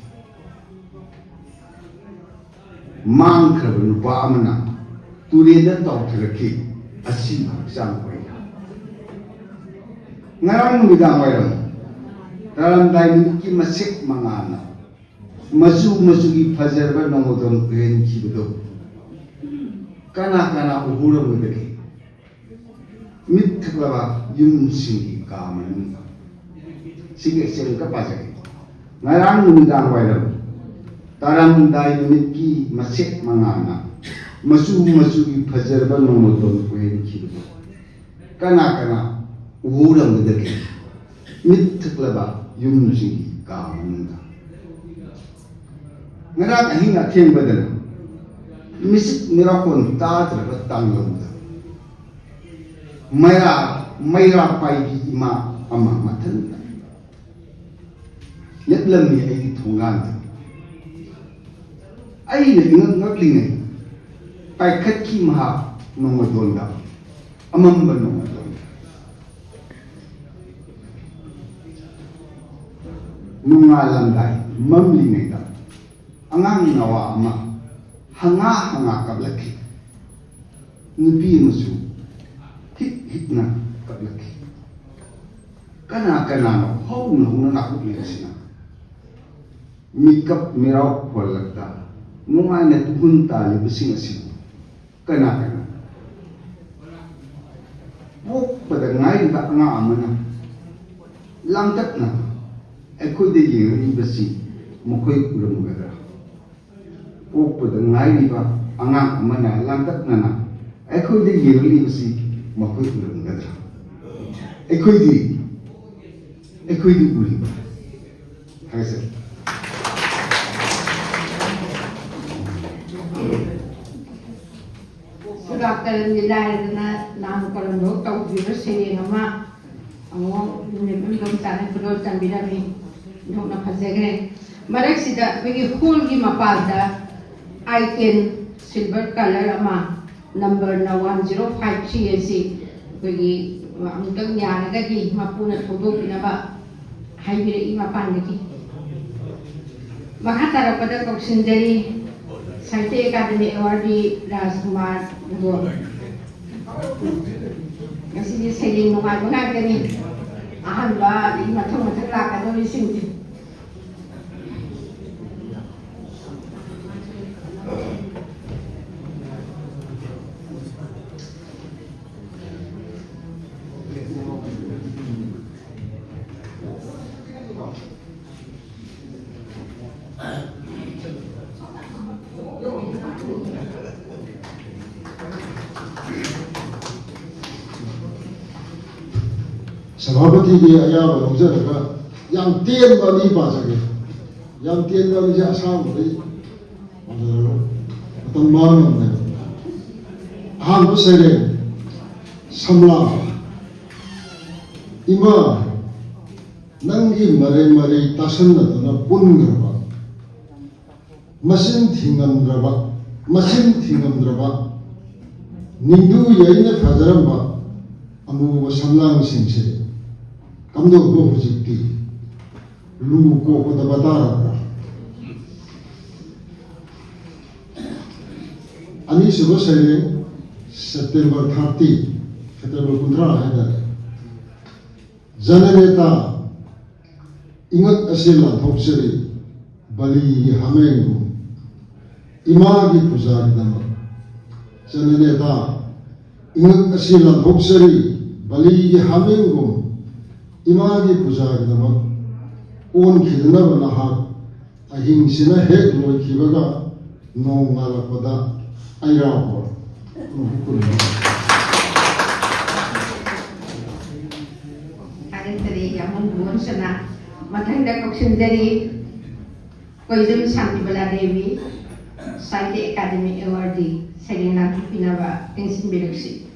ꯃꯥꯡꯈ꯭ꯔꯕ ꯅꯨꯄꯥ ꯑꯃꯅ ꯇꯨꯔꯦꯟꯗ ꯇꯥꯎꯊꯔꯛꯈꯤ, ꯑꯁꯤꯕ ꯍꯛꯆꯥꯡ ꯑꯣꯏꯅ꯫ ꯉꯔꯥꯡ ꯅꯨꯃꯤꯗꯥꯡ ꯋꯥꯏꯔꯝ ꯇꯥꯔꯝꯗꯥꯏ ꯅꯨꯃꯤꯠꯀꯤ ꯃꯁꯦꯛ ꯃꯉꯥꯜꯅ ꯃꯆꯨ ꯃꯆꯨꯒꯤ ꯐꯖꯔꯕ ꯅꯣꯡꯃꯗꯣꯟ ꯑꯣꯏꯍꯟꯈꯤꯕꯗꯨ ꯀꯅꯥ ꯀꯅꯥ ꯎꯍꯧꯔꯝꯒꯗꯒꯦ? ꯃꯤꯠ ꯊꯛꯂꯕ ꯌꯨꯝꯁꯤꯡꯒꯤ ꯀꯥ ꯃꯅꯨꯡꯗ꯫ ꯁꯤꯒꯤ ꯑꯦꯛꯁꯦꯟ ꯑꯃꯨꯛꯀ ꯄꯥꯖꯒꯦ꯫ ꯉꯔꯥꯡ ꯅꯨꯃꯤꯗꯥꯡ ꯋꯥꯏꯔꯝ ꯇꯥꯔꯝꯗꯥꯏ ꯅꯨꯃꯤꯠꯀꯤ ꯃꯁꯦꯛ ꯃꯉꯥꯜꯅ ꯃꯆꯨ ꯃꯆꯨꯒꯤ ꯐꯖꯔꯕ ꯅꯣꯡꯃꯗꯣꯟ ꯑꯣꯏꯍꯟꯈꯤꯕꯗꯨ ꯀꯅꯥ ꯀꯅꯥ ꯎꯍꯧꯔꯝꯒꯗꯒꯦ? ꯃꯤꯠ ꯊꯛꯂꯕ ꯌꯨꯝꯁꯤꯡꯒꯤ ꯀꯥ ꯃꯅꯨꯡꯗ꯫ ꯉꯔꯥꯡ ꯑꯍꯤꯡ ꯑꯊꯦꯡꯕꯗꯅ ꯃꯤꯁꯤꯠ ꯃꯤꯔꯥꯈꯣꯟ ꯇꯥꯗ꯭ꯔꯕ ꯇꯥꯡꯂꯧꯗ ꯃꯩꯔꯥ, ꯃꯩꯔꯥ ꯄꯥꯏꯕꯤ ꯏꯃꯥ ꯑꯃ ꯃꯊꯟꯇ ꯂꯦꯞꯂꯝꯃꯤ ꯑꯩꯒꯤ ꯊꯣꯡꯒꯥꯟꯗ꯫ ꯑꯩꯅ ꯏꯉꯛ ꯉꯛꯂꯤꯉꯩ ꯄꯥꯏꯈꯠꯈꯤ ꯃꯍꯥꯛ ꯅꯣꯡꯃꯗꯣꯟꯗ, ꯑꯃꯝꯕ ꯅꯣꯡꯃꯗꯣꯟꯗ꯫ ꯅꯣꯡꯉꯥꯜꯂꯝꯗꯥꯏ ꯃꯝꯂꯤꯉꯩꯗ ꯑꯉꯥꯡ ꯅꯋꯥ ꯑꯃ ꯍꯪꯉꯥ ꯍꯪꯉꯥ ꯀꯞꯂꯛꯈꯤ꯫ ꯅꯨꯄꯤ ꯑꯃꯁꯨ ꯍꯤꯛ ꯍꯤꯛꯅ ꯀꯞꯂꯛꯈꯤ꯫ ꯀꯅꯥ ꯀꯅꯥꯅꯣ ꯍꯧꯅ ꯍꯧꯅ ꯂꯥꯎꯊꯣꯛꯂꯤꯕꯁꯤꯅ? ꯃꯤꯀꯞ ꯃꯤꯔꯥꯎ ꯍꯣꯜꯂꯛꯇ ꯅꯨꯡꯉꯥꯏꯅ ꯇꯨꯡꯈꯨꯟ ꯇꯥꯜꯂꯤꯕꯁꯤꯡ ꯑꯁꯤꯕꯨ ꯀꯅꯥ ꯀꯅꯥ? ꯄꯣꯛꯄꯗ ꯉꯥꯏꯔꯤꯕ ꯑꯉꯥꯡ ꯑꯃꯅ ꯂꯥꯡꯇꯛꯅ ꯑꯩꯈꯣꯏꯗ ꯌꯦꯡꯂꯤꯕꯁꯤ ꯃꯈꯣꯏ ꯎꯔꯝꯒꯗ꯭ꯔꯥ? ꯄꯣꯛꯄꯗ ꯉꯥꯏꯔꯤꯕ ꯑꯉꯥꯡ ꯑꯃꯅ ꯂꯥꯡꯇꯛꯅꯅ ꯑꯩꯈꯣꯏꯗ ꯌꯦꯡꯂꯤꯕꯁꯤ ꯃꯈꯣꯏ ꯎꯔꯝꯒꯗ꯭ꯔꯥ? ꯑꯩꯈꯣꯏꯗꯤ, ꯑꯩꯈꯣꯏꯗꯤ ꯎꯔꯤꯕ ꯍꯥꯏꯁꯦ꯫ ꯁꯨꯔꯥꯀꯔꯟꯒꯤ ꯂꯥꯏꯔꯗꯅ ꯅꯥꯝꯀꯔꯟꯗꯣ ꯇꯧꯗ꯭ꯔꯤꯕ ꯁꯩꯔꯦꯡ ꯑꯃ ꯑꯃꯨꯛ ꯏꯟꯗꯣꯝꯆꯥꯅ ꯈꯨꯗꯣꯜ ꯇꯝꯕꯤꯔꯝꯃꯤ꯫ ꯑꯣꯟꯊꯣꯛꯅ ꯐꯖꯈ꯭ꯔꯦ꯫ ꯃꯔꯛꯁꯤꯗ ꯑꯩꯈꯣꯏꯒꯤ ꯍꯣꯜꯒꯤ ꯃꯄꯥꯟꯗ ꯑꯥꯏ ꯇꯦꯟ ꯁꯤꯜꯚꯔ ꯀꯂꯔ ꯑꯃ, ꯅꯝꯕꯔꯅ ꯋꯥꯟ ꯖꯤꯔꯣ ꯐꯥꯏꯚ ꯊ꯭ꯔꯤ ꯑꯁꯤ ꯑꯩꯈꯣꯏꯒꯤ ꯑꯃꯨꯛꯇꯪ ꯌꯥꯔꯒꯗꯤ ꯃꯄꯨꯅ ꯊꯧꯗꯣꯛꯄꯤꯅꯕ ꯍꯥꯏꯕꯤꯔꯛꯏ ꯃꯄꯥꯟꯗꯒꯤ꯫ ꯃꯈꯥ ꯇꯥꯔꯛꯄꯗ ꯀꯧꯁꯤꯟꯖꯔꯤ ꯁꯥꯍꯤꯇ꯭ꯌ ꯑꯦꯀꯥꯗꯃꯤ ꯑꯦꯋꯥꯔꯗꯤ ꯔꯥꯖꯀꯨꯃꯥꯔ ꯒꯣꯜ꯫ ꯉꯁꯤꯗꯤ ꯁꯩꯔꯦꯡ ꯅꯨꯡꯉꯥꯏꯕ ꯉꯥꯛꯇꯅꯤ꯫ ꯑꯍꯥꯟꯕ ꯑꯗꯒꯤ ꯃꯊꯪ ꯃꯊꯪ ꯂꯥꯛꯀꯗꯧꯔꯤꯁꯤꯡꯁꯦ꯫ ꯁꯚꯥꯄꯇꯤꯒꯤ ꯑꯌꯥꯕ ꯂꯧꯖꯔꯒ ꯌꯥꯝ ꯇꯦꯟꯕ ꯑꯅꯤ ꯄꯥꯖꯒꯦ꯫ ꯌꯥꯝ ꯇꯦꯟꯕ ꯑꯅꯤꯁꯦ ꯑꯁꯥꯡꯕꯗꯩ ꯄꯥꯖꯔꯔꯣꯏ, ꯃꯇꯝ ꯃꯥꯡꯅꯕꯅꯦꯕ꯫ ꯑꯍꯥꯟꯕ ꯁꯩꯔꯦꯡ, ꯁꯝꯂꯥ꯫ ꯏꯃꯥ, ꯅꯪꯒꯤ ꯃꯔꯩ ꯃꯔꯩ ꯇꯥꯁꯟꯅꯗꯨꯅ ꯄꯨꯟꯈ꯭ꯔꯕ, ꯃꯁꯤꯡ ꯊꯤꯉꯝꯗ꯭ꯔꯕ, ꯃꯁꯤꯡ ꯊꯤꯉꯝꯗ꯭ꯔꯕ ꯅꯤꯡꯗꯨ ꯌꯩꯅ ꯊꯥꯖꯔꯝꯕ ꯑꯃꯨꯕ ꯁꯝꯂꯥꯡꯁꯤꯡꯁꯦ ꯀꯝꯗꯧꯕ ꯍꯧꯖꯤꯛꯇꯤ? ꯂꯨ ꯀꯣꯛꯄꯗ ꯕꯇꯥꯔꯕ꯭ꯔꯥ? ꯑꯅꯤꯁꯨꯕ ꯁꯩꯔꯦꯡ, ꯁꯦꯞꯇꯦꯝꯕꯔ ꯊꯥꯔꯇꯤ, ꯁꯦꯞꯇꯦꯝꯕꯔ ꯀꯨꯟꯊ꯭ꯔꯥ ꯍꯥꯏꯇꯥꯔꯦ꯫ ꯖꯅꯅꯦꯇꯥ, ꯏꯉꯛ ꯑꯁꯤ ꯂꯥꯟꯊꯣꯛꯆꯔꯤ ꯕꯂꯤꯒꯤ ꯍꯥꯃꯦꯡꯕꯨ ꯏꯃꯥꯒꯤ ꯄꯨꯖꯥꯒꯤꯗꯃꯛ꯫ ꯖꯅꯅꯦꯇꯥ, ꯏꯉꯛ ꯑꯁꯤ ꯂꯥꯟꯊꯣꯛꯆꯔꯤ ꯕꯂꯤꯒꯤ ꯍꯥꯃꯦꯡꯕꯨ ꯏꯃꯥꯒꯤ ꯄꯨꯖꯥꯒꯤꯗꯃꯛ꯫ ꯑꯣꯟꯈꯤꯗꯅꯕ ꯅꯍꯥꯛ ꯑꯍꯤꯡꯁꯤꯅ ꯍꯦꯛ ꯂꯣꯏꯈꯤꯕꯒ ꯅꯣꯡ ꯉꯥꯜꯂꯛꯄꯗ ꯑꯩꯔꯥꯕ ꯅꯣꯡ ꯀꯨꯟꯕ꯫ ꯊꯥꯒꯠꯆꯔꯤ ꯌꯥꯝꯕꯨꯡ ꯃꯣꯍꯟ ꯁꯅꯥ꯫ ꯃꯊꯪꯗ ꯀꯧꯁꯤꯟꯖꯔꯤ ꯀꯣꯏꯖꯝ ꯁꯥꯟꯇꯤꯕꯂꯥ ꯗꯦꯕꯤ, ꯁꯥꯍꯤꯇ꯭ꯌ ꯑꯦꯀꯥꯗꯦꯃꯤ ꯑꯦꯋꯥꯔꯗꯤ, ꯁꯩꯔꯦꯡ ꯂꯥꯡꯊꯣꯛꯄꯤꯅꯕ ꯇꯦꯡꯁꯤꯟꯕꯤꯔꯛꯁꯤ꯫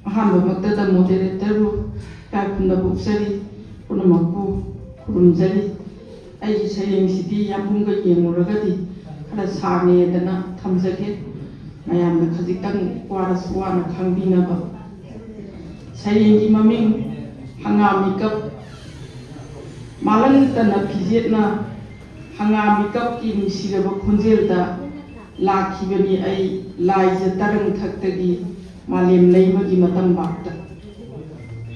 ꯑꯍꯥꯟꯕꯃꯛꯇꯗ moderatorꯕꯨ ꯏꯀꯥꯏ ꯈꯨꯝꯅꯕ ꯎꯠꯆꯔꯤ꯫ ꯄꯨꯝꯅꯃꯛꯄꯨ ꯈꯨꯔꯨꯝꯖꯔꯤ꯫ ꯑꯩꯒꯤ ꯁꯩꯔꯦꯡꯁꯤꯗꯤ ꯌꯥꯝꯕꯨꯡꯒ ꯌꯦꯡꯉꯨꯔꯒꯗꯤ ꯈꯔ ꯁꯥꯡꯉꯦꯗꯅ ꯊꯝꯖꯒꯦ, ꯃꯌꯥꯝꯅ ꯈꯖꯤꯛꯇꯪ ꯋꯥꯔꯁꯨ ꯋꯥꯅ ꯈꯪꯕꯤꯅꯕ꯫ ꯁꯩꯔꯦꯡꯒꯤ ꯃꯃꯤꯡ ꯍꯪꯒꯥꯝ ꯃꯤꯀꯞ꯫ ꯃꯥꯂꯪꯇꯅ ꯐꯤꯖꯦꯠꯅ ꯍꯪꯒꯥꯝ ꯃꯤꯀꯞꯀꯤ ꯅꯨꯡꯁꯤꯔꯕ ꯈꯣꯟꯖꯦꯜꯗ ꯂꯥꯛꯈꯤꯕꯅꯤ ꯑꯩ ꯂꯥꯏꯖ ꯇꯔꯪ ꯊꯛꯇꯒꯤ ꯃꯥꯂꯦꯝ ꯂꯩꯃꯒꯤ ꯃꯇꯝꯕꯥꯛꯇ꯫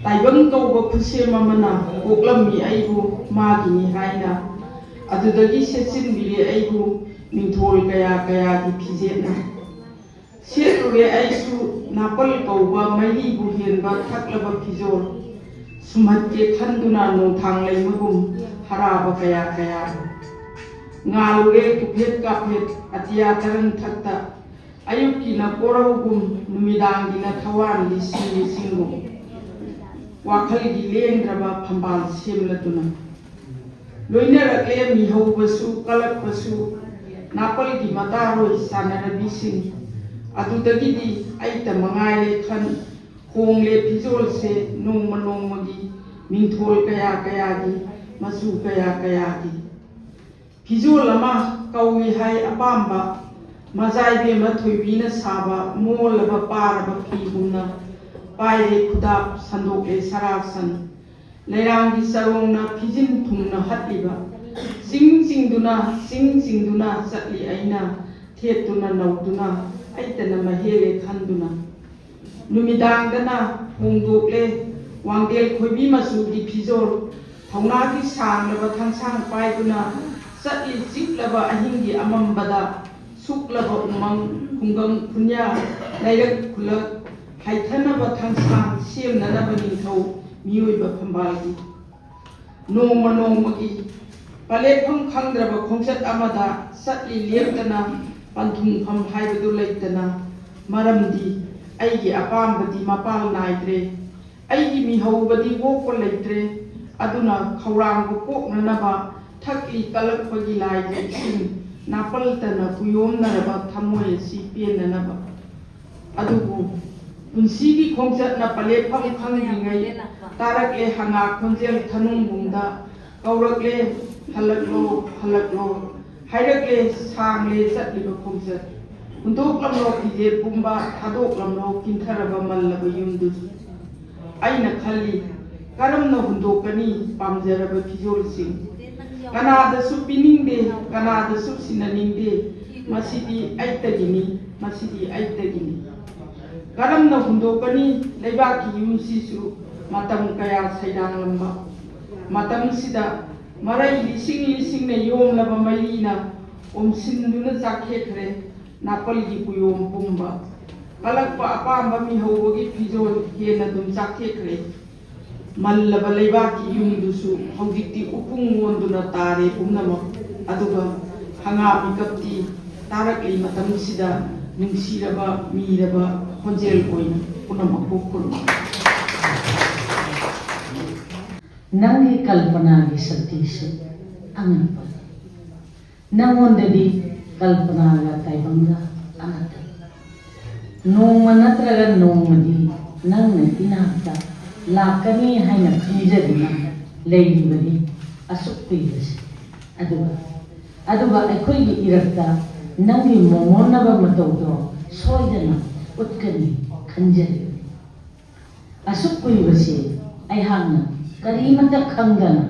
ꯇꯥꯏꯕꯪ ꯀꯧꯕ ꯈꯨꯠꯁꯦꯝ ꯑꯃꯅ ꯄꯣꯛꯂꯝꯃꯤ ꯑꯩꯕꯨ ꯃꯥꯒꯤꯅꯤ ꯍꯥꯏꯅ, ꯑꯗꯨꯗꯒꯤ ꯁꯦꯠꯆꯤꯟꯕꯤꯔꯦ ꯑꯩꯕꯨ ꯃꯤꯡꯊꯣꯜ ꯀꯌꯥ ꯀꯌꯥꯒꯤ ꯐꯤꯖꯦꯠꯅ꯫ ꯁꯦꯠꯂꯨꯔꯦ ꯑꯩꯁꯨ ꯅꯥꯄꯜ ꯀꯧꯕ ꯃꯩꯔꯤꯕꯨ ꯍꯦꯟꯕ ꯊꯛꯂꯕ ꯐꯤꯖꯣꯜ꯫ ꯁꯨꯝꯍꯠꯀꯦ ꯈꯟꯗꯨꯅ ꯅꯣꯡꯊꯥꯡ ꯂꯩꯃꯒꯨꯝ ꯍꯔꯥꯕ ꯀꯌꯥ ꯀꯌꯥ꯫ ꯉꯥꯜꯂꯨꯔꯦ ꯀꯨꯐꯦꯠ ꯀꯥꯐꯦꯠ ꯑꯇꯤꯌꯥ ꯇꯔꯪ ꯊꯛꯇ꯫ ꯑꯌꯨꯛꯀꯤꯅ ꯀꯣꯔꯧꯒꯨꯝ, ꯅꯨꯃꯤꯗꯥꯡꯒꯤꯅ ꯊꯋꯥꯟꯒꯤ ꯁꯤꯡ ꯁꯤꯡꯒꯨꯝ꯫ ꯋꯥꯈꯜꯒꯤ ꯂꯦꯡꯗ꯭ꯔꯕ ꯐꯝꯕꯥꯜ ꯁꯦꯝꯂꯗꯨꯅ꯫ ꯂꯣꯏꯅꯔꯛꯂꯦ ꯃꯤꯍꯧꯕꯁꯨ ꯀꯜꯂꯛꯄꯁꯨ, ꯅꯥꯄꯜꯒꯤ ꯃꯇꯥꯔꯣꯏ ꯁꯥꯟꯅꯔꯕꯤꯁꯤꯡ꯫ ꯑꯗꯨꯗꯒꯤꯗꯤ ꯑꯩꯇ ꯃꯉꯥꯏꯔꯦ ꯈꯟ꯫ ꯍꯣꯡꯂꯦ ꯐꯤꯖꯣꯜꯁꯦ ꯅꯣꯡꯃ ꯅꯣꯡꯃꯒꯤ, ꯃꯤꯡꯊꯣꯜ ꯀꯌꯥ ꯀꯌꯥꯒꯤ, ꯃꯆꯨ ꯀꯌꯥ ꯀꯌꯥꯒꯤ꯫ ꯐꯤꯖꯣꯜ ꯑꯃ ꯀꯧꯏ ꯍꯥꯏ ꯑꯄꯥꯝꯕ, ꯃꯖꯥꯏꯕꯦꯝꯃ ꯊꯣꯏꯕꯤꯅ ꯁꯥꯕ ꯃꯣꯜꯂꯕ ꯄꯥꯔꯕ ꯐꯤꯒꯨꯝꯅ꯫ ꯄꯥꯏꯔꯦ ꯈꯨꯗꯥꯞ, ꯁꯟꯗꯣꯛꯂꯦ ꯁꯔꯥꯁꯟ꯫ ꯂꯩꯔꯥꯡꯒꯤ ꯆꯔꯣꯡꯅ ꯐꯤꯖꯤꯟ ꯊꯨꯡꯅ ꯍꯠꯂꯤꯕ꯫ ꯆꯤꯡ ꯆꯤꯡꯗꯨꯅ, ꯆꯤꯡ ꯆꯤꯡꯗꯨꯅ ꯆꯠꯂꯤ ꯑꯩꯅ, ꯊꯦꯠꯇꯨꯅ ꯅꯧꯗꯨꯅ ꯑꯩꯇꯅ ꯃꯍꯦꯜꯂꯦ ꯈꯟꯗꯨꯅ꯫ ꯅꯨꯃꯤꯗꯥꯡꯗꯅ ꯍꯣꯡꯗꯣꯛꯂꯦ ꯋꯥꯡꯗꯦꯜ ꯈꯣꯏꯕꯤ ꯃꯆꯨꯒꯤ ꯐꯤꯖꯣꯜ꯫ ꯊꯧꯅꯥꯒꯤ ꯁꯥꯡꯂꯕ ꯊꯥꯡꯁꯥꯡ ꯄꯥꯏꯗꯨꯅ ꯆꯠꯂꯤ ꯆꯤꯛꯂꯕ ꯑꯍꯤꯡꯒꯤ ꯑꯃꯝꯕꯗ꯫ ꯁꯨꯛꯂꯕ ꯎꯃꯪ, ꯈꯨꯡꯒꯪ ꯈꯨꯟꯌꯥ, ꯂꯩꯔꯛ ꯈꯨꯜꯂꯛ ꯍꯥꯏꯊꯅꯕ ꯊꯥꯡꯁꯥꯡ ꯁꯦꯝꯅꯅꯕ ꯅꯤꯡꯊꯧ ꯃꯤꯑꯣꯏꯕ ꯐꯝꯕꯥꯜꯒꯤ꯫ ꯅꯣꯡꯃ ꯅꯣꯡꯃꯒꯤ ꯄꯂꯦꯠꯐꯝ ꯈꯪꯗ꯭ꯔꯕ ꯈꯣꯡꯆꯠ ꯑꯃꯗ ꯆꯠꯂꯤ ꯂꯦꯞꯇꯅ, ꯄꯟꯊꯨꯡꯐꯝ ꯍꯥꯏꯕꯗꯨ ꯂꯩꯇꯅ꯫ ꯃꯔꯝꯗꯤ ꯑꯩꯒꯤ ꯑꯄꯥꯝꯕꯗꯤ ꯃꯄꯥꯜ ꯅꯥꯏꯗ꯭ꯔꯦ, ꯑꯩꯒꯤ ꯃꯤꯍꯧꯕꯗꯤ ꯑꯣꯛꯄ ꯂꯩꯇ꯭ꯔꯦ꯫ ꯑꯗꯨꯅ ꯈꯧꯔꯥꯡꯕ ꯀꯣꯛꯅꯅꯕ ꯊꯛꯂꯤ ꯀꯜꯂꯛꯄꯒꯤ ꯂꯥꯏꯒꯤ ꯏꯁꯤꯡ ꯅꯥꯄꯜꯇꯅ ꯀꯨꯌꯣꯝꯅꯔꯕ ꯊꯃꯣꯏ ꯑꯁꯤ ꯄꯦꯟꯅꯅꯕ꯫ ꯑꯗꯨꯕꯨ ꯄꯨꯟꯁꯤꯒꯤ ꯈꯣꯡꯆꯠꯅ ꯄꯂꯦꯠꯐꯝ ꯈꯪꯗ꯭ꯔꯤꯉꯩ ꯇꯥꯔꯛꯂꯦ ꯍꯪꯉꯥ ꯈꯣꯟꯖꯦꯜ ꯊꯅꯨꯡꯕꯨꯡꯗ꯫ ꯀꯧꯔꯛꯂꯦ, "ꯍꯜꯂꯛꯂꯣ, ꯍꯜꯂꯛꯂꯣ" ꯍꯥꯏꯔꯛꯂꯦ ꯁꯥꯡꯂꯦ ꯆꯠꯂꯤꯕ ꯈꯣꯡꯆꯠ꯫ ꯍꯨꯟꯗꯣꯛꯂꯝꯂꯣ ꯐꯤꯖꯦꯠ ꯄꯨꯝꯕ, ꯊꯥꯗꯣꯛꯂꯝꯂꯣ ꯀꯤꯟꯊꯔꯕ ꯃꯜꯂꯕ ꯌꯨꯝꯗꯨꯁꯨ꯫ ꯑꯩꯅ ꯈꯜꯂꯤ, ꯀꯔꯝꯅ ꯍꯨꯟꯗꯣꯛꯀꯅꯤ ꯄꯥꯝꯖꯔꯕ ꯐꯤꯖꯣꯜꯁꯤꯡ? ꯀꯅꯥꯗꯁꯨ ꯄꯤꯅꯤꯡꯗꯦ, ꯀꯅꯥꯗꯁꯨ ꯁꯤꯟꯅꯅꯤꯡꯗꯦ꯫ ꯃꯁꯤꯗꯤ ꯑꯩꯇꯒꯤꯅꯤ, ꯃꯁꯤꯗꯤ ꯑꯩꯇꯒꯤꯅꯤ꯫ ꯀꯔꯝꯅ ꯍꯨꯟꯗꯣꯛꯀꯅꯤ ꯂꯩꯕꯥꯛꯀꯤ ꯌꯨꯝꯁꯤꯁꯨ? ꯃꯇꯝ ꯀꯌꯥ ꯁꯩꯗꯥꯡꯂꯝꯕ ꯃꯇꯝꯁꯤꯗ ꯃꯔꯩ ꯂꯤꯁꯤꯡ ꯂꯤꯁꯤꯡꯅ ꯌꯣꯝꯂꯕ ꯃꯩꯔꯤꯅ ꯑꯣꯝꯁꯤꯟꯗꯨꯅ ꯆꯥꯛꯈꯦꯛꯈ꯭ꯔꯦ꯫ ꯅꯥꯄꯜꯒꯤ ꯀꯨꯌꯣꯝ ꯄꯨꯝꯕ, ꯀꯜꯂꯛꯄ ꯑꯄꯥꯝꯕ ꯃꯤꯍꯧꯕꯒꯤ ꯐꯤꯖꯣꯜ ꯍꯦꯟꯅ ꯑꯗꯨꯝ ꯆꯥꯛꯊꯦꯛꯈ꯭ꯔꯦ꯫ ꯃꯜꯂꯕ ꯂꯩꯕꯥꯛꯀꯤ ꯌꯨꯝꯗꯨꯁꯨ ꯍꯧꯖꯤꯛꯇꯤ ꯎꯄꯨꯡ ꯑꯣꯟꯗꯨꯅ ꯇꯥꯔꯦ ꯄꯨꯝꯅꯃꯛ꯫ ꯑꯗꯨꯒ ꯍꯪꯒꯥꯝ ꯃꯤꯀꯞꯇꯤ ꯇꯥꯔꯛꯂꯤ ꯃꯇꯝꯁꯤꯗ ꯅꯨꯡꯁꯤꯔꯕ ꯃꯤꯔꯕ ꯈꯣꯟꯖꯦꯜ ꯑꯣꯏꯅ ꯄꯨꯝꯅꯃꯛꯄꯨ ꯈꯨꯔꯨꯝꯃꯤ꯫ ꯅꯪꯒꯤ ꯀꯜꯄꯅꯥꯒꯤ ꯁꯛꯇꯤꯁꯨ ꯑꯉꯛꯄꯅꯤ꯫ ꯅꯪꯉꯣꯟꯗꯗꯤ ꯀꯜꯄꯅꯥꯒ ꯇꯥꯏꯕꯪꯒ ꯑꯃꯠꯇꯅꯤ꯫ ꯅꯣꯡꯃ ꯅꯠꯇ꯭ꯔꯒ ꯅꯣꯡꯃꯗꯤ ꯅꯪꯅ ꯏꯅꯥꯛꯇ ꯂꯥꯛꯀꯅꯤ ꯍꯥꯏꯅ ꯈꯟꯖꯗꯨꯅ ꯂꯩꯔꯤꯕꯅꯤ ꯑꯁꯨꯛ ꯀꯨꯏꯕꯁꯦ꯫ ꯑꯗꯨꯒ ꯑꯗꯨꯒ ꯑꯩꯈꯣꯏꯒꯤ ꯏꯔꯛꯇ ꯅꯪꯒꯤ ꯃꯣꯃꯣꯟꯅꯕ ꯃꯇꯧꯗꯣ ꯁꯣꯏꯗꯅ ꯎꯠꯀꯅꯤ ꯈꯟꯖꯔꯤꯕꯅꯤ꯫ ꯑꯁꯨꯛ ꯀꯨꯏꯕꯁꯤ ꯑꯩꯍꯥꯛꯅ ꯀꯔꯤꯃꯠꯇ ꯈꯪꯗꯅ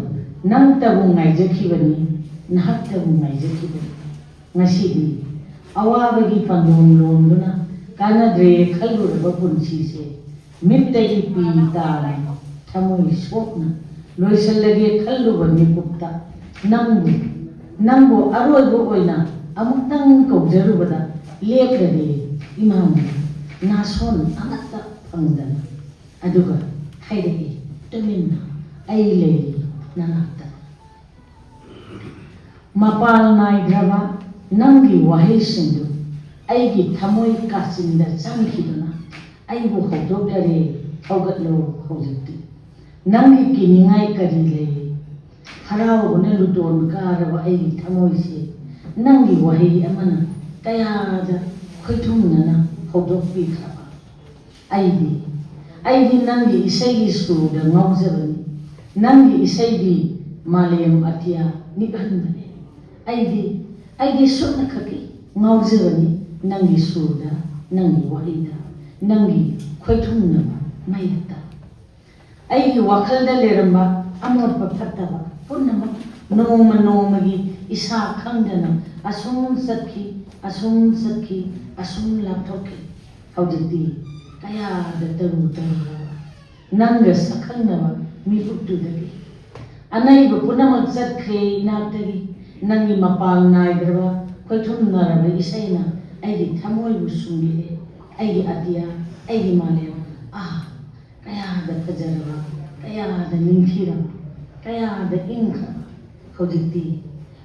ꯅꯪꯇꯕꯨ ꯉꯥꯏꯖꯈꯤꯕꯅꯤ, ꯅꯍꯥꯛꯇꯕꯨ ꯉꯥꯏꯖꯈꯤꯕꯅꯤ꯫ ꯉꯁꯤꯗꯤ ꯑꯋꯥꯕꯒꯤ ꯄꯥꯟꯗꯣꯝ ꯂꯣꯝꯗꯨꯅ ꯀꯥꯟꯅꯗ꯭ꯔꯦ ꯈꯜꯂꯨꯔꯕ ꯄꯨꯟꯁꯤꯁꯦ ꯃꯤꯠꯇꯒꯤ ꯄꯤ ꯇꯥꯅ ꯊꯃꯣꯏ ꯁꯣꯛꯅ ꯂꯣꯏꯁꯤꯜꯂꯒꯦ ꯈꯜꯂꯨꯕ ꯃꯤꯀꯨꯞꯇ ꯅꯪꯕꯨ, ꯅꯪꯕꯨ ꯑꯔꯣꯏꯕ ꯑꯣꯏꯅ ꯑꯃꯨꯛꯇꯪ ꯀꯧꯖꯔꯨꯕꯗ ꯂꯦꯞꯂꯔꯦ ꯏꯃꯥꯅ ꯅꯥꯁꯣꯟ ꯑꯃꯠꯇ ꯐꯪꯗꯅ꯫ ꯑꯗꯨꯒ ꯍꯥꯏꯔꯛꯏ, "ꯇꯨꯃꯤꯟꯅ ꯑꯩ ꯂꯩꯔꯤ ꯅꯅꯥꯛꯇ"꯫ ꯃꯄꯥꯜ ꯅꯥꯏꯗ꯭ꯔꯕ ꯅꯪꯒꯤ ꯋꯥꯍꯩꯁꯤꯡꯗꯨ ꯑꯩꯒꯤ ꯊꯃꯣꯏ ꯀꯥꯆꯤꯟꯗ ꯆꯪꯈꯤꯗꯨꯅ ꯑꯩꯕꯨ ꯍꯧꯗꯣꯛꯂꯔꯦ, "ꯍꯧꯒꯠꯂꯣ ꯍꯧꯖꯤꯛꯇꯤ꯫ ꯅꯪꯒꯤ ꯀꯤꯅꯤꯡꯉꯥꯏ ꯀꯔꯤ ꯂꯩ?" ꯍꯔꯥꯎꯕꯅ ꯂꯨꯇꯣꯟ ꯀꯥꯔꯕ ꯑꯩꯒꯤ ꯊꯃꯣꯏꯁꯦ ꯅꯪꯒꯤ ꯋꯥꯍꯩ ꯑꯃꯅ ꯀꯌꯥꯗ ꯈꯣꯏꯊꯨꯝꯅꯅ ꯍꯧꯗꯣꯛꯄꯤꯈ꯭ꯔꯕ꯫ ꯑꯩꯗꯤ, ꯑꯩꯗꯤ ꯅꯪꯒꯤ ꯏꯁꯩꯒꯤ ꯁꯨꯔꯗ ꯉꯥꯎꯖꯕꯅꯤ꯫ ꯅꯪꯒꯤ ꯏꯁꯩꯗꯤ ꯃꯥꯂꯦꯝ ꯑꯇꯤꯌꯥ ꯅꯤꯛꯍꯟꯕꯅꯤ꯫ ꯑꯩꯗꯤ, ꯑꯩꯗꯤ ꯁꯨꯞꯅꯈꯛꯀꯤ ꯉꯥꯎꯖꯕꯅꯤ ꯅꯪꯒꯤ ꯁꯨꯔꯗ, ꯅꯪꯒꯤ ꯋꯥꯍꯩꯗ, ꯅꯪꯒꯤ ꯈꯣꯏꯊꯨꯝꯅꯕ ꯃꯩꯔꯛꯇ꯫ ꯑꯩꯒꯤ ꯋꯥꯈꯜꯗ ꯂꯩꯔꯝꯕ ꯑꯃꯣꯠꯄ ꯐꯠꯇꯕ ꯄꯨꯝꯅꯃꯛ ꯅꯣꯡꯃ ꯅꯣꯡꯃꯒꯤ ꯏꯁꯥ ꯈꯪꯗꯅ ꯑꯁꯨꯝ ꯆꯠꯈꯤ, ꯑꯁꯨꯝ ꯆꯠꯈꯤ, ꯑꯁꯨꯝ ꯂꯥꯞꯊꯣꯛꯈꯤ꯫ ꯍꯧꯖꯤꯛꯇꯤ ꯀꯌꯥꯗ ꯇꯔꯨ ꯇꯔꯨꯔꯕ ꯅꯪꯒ ꯁꯛꯈꯪꯅꯕ ꯃꯤꯀꯨꯞꯇꯨꯗꯒꯤ꯫ ꯑꯅꯩꯕ ꯄꯨꯝꯅꯃꯛ ꯆꯠꯈ꯭ꯔꯦ ꯏꯅꯥꯛꯇꯒꯤ꯫ ꯅꯪꯒꯤ ꯃꯄꯥꯜ ꯅꯥꯏꯗ꯭ꯔꯕ ꯈꯣꯏꯊꯨꯝꯅꯔꯕ ꯏꯁꯩꯅ ꯑꯩꯒꯤ ꯊꯃꯣꯏꯕꯨ ꯁꯨꯝꯕꯤꯔꯦ꯫ ꯑꯩꯒꯤ ꯑꯇꯤꯌꯥ, ꯑꯩꯒꯤ ꯃꯥꯂꯦꯝ, ꯑꯥ, ꯀꯌꯥꯗ ꯐꯖꯔꯕ, ꯀꯌꯥꯗ ꯅꯤꯡꯊꯤꯔꯕ, ꯀꯌꯥꯗ ꯏꯪꯈ꯭ꯔꯕ꯫ ꯍꯧꯖꯤꯛꯇꯤ,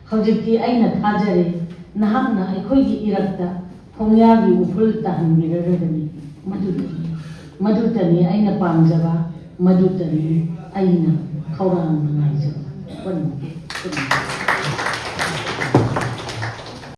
ꯍꯧꯖꯤꯛꯇꯤ ꯑꯩꯅ ꯊꯥꯖꯔꯦ, ꯅꯍꯥꯛꯅ ꯑꯩꯈꯣꯏꯒꯤ ꯏꯔꯛꯇ ꯈꯣꯡꯌꯥꯒꯤ ꯎꯐꯨꯜ ꯇꯥꯍꯟꯕꯤꯔꯔꯣꯏꯗꯅꯤ꯫ ꯃꯗꯨꯗꯅꯤ, ꯃꯗꯨꯗꯅꯤ ꯑꯩꯅ ꯄꯥꯝꯖꯕ, ꯃꯗꯨꯗꯅꯤ ꯑꯩꯅ ꯈꯧꯔꯥꯡꯅ ꯉꯥꯏꯖꯕ꯫ ꯋꯥꯔꯤꯅꯤ꯫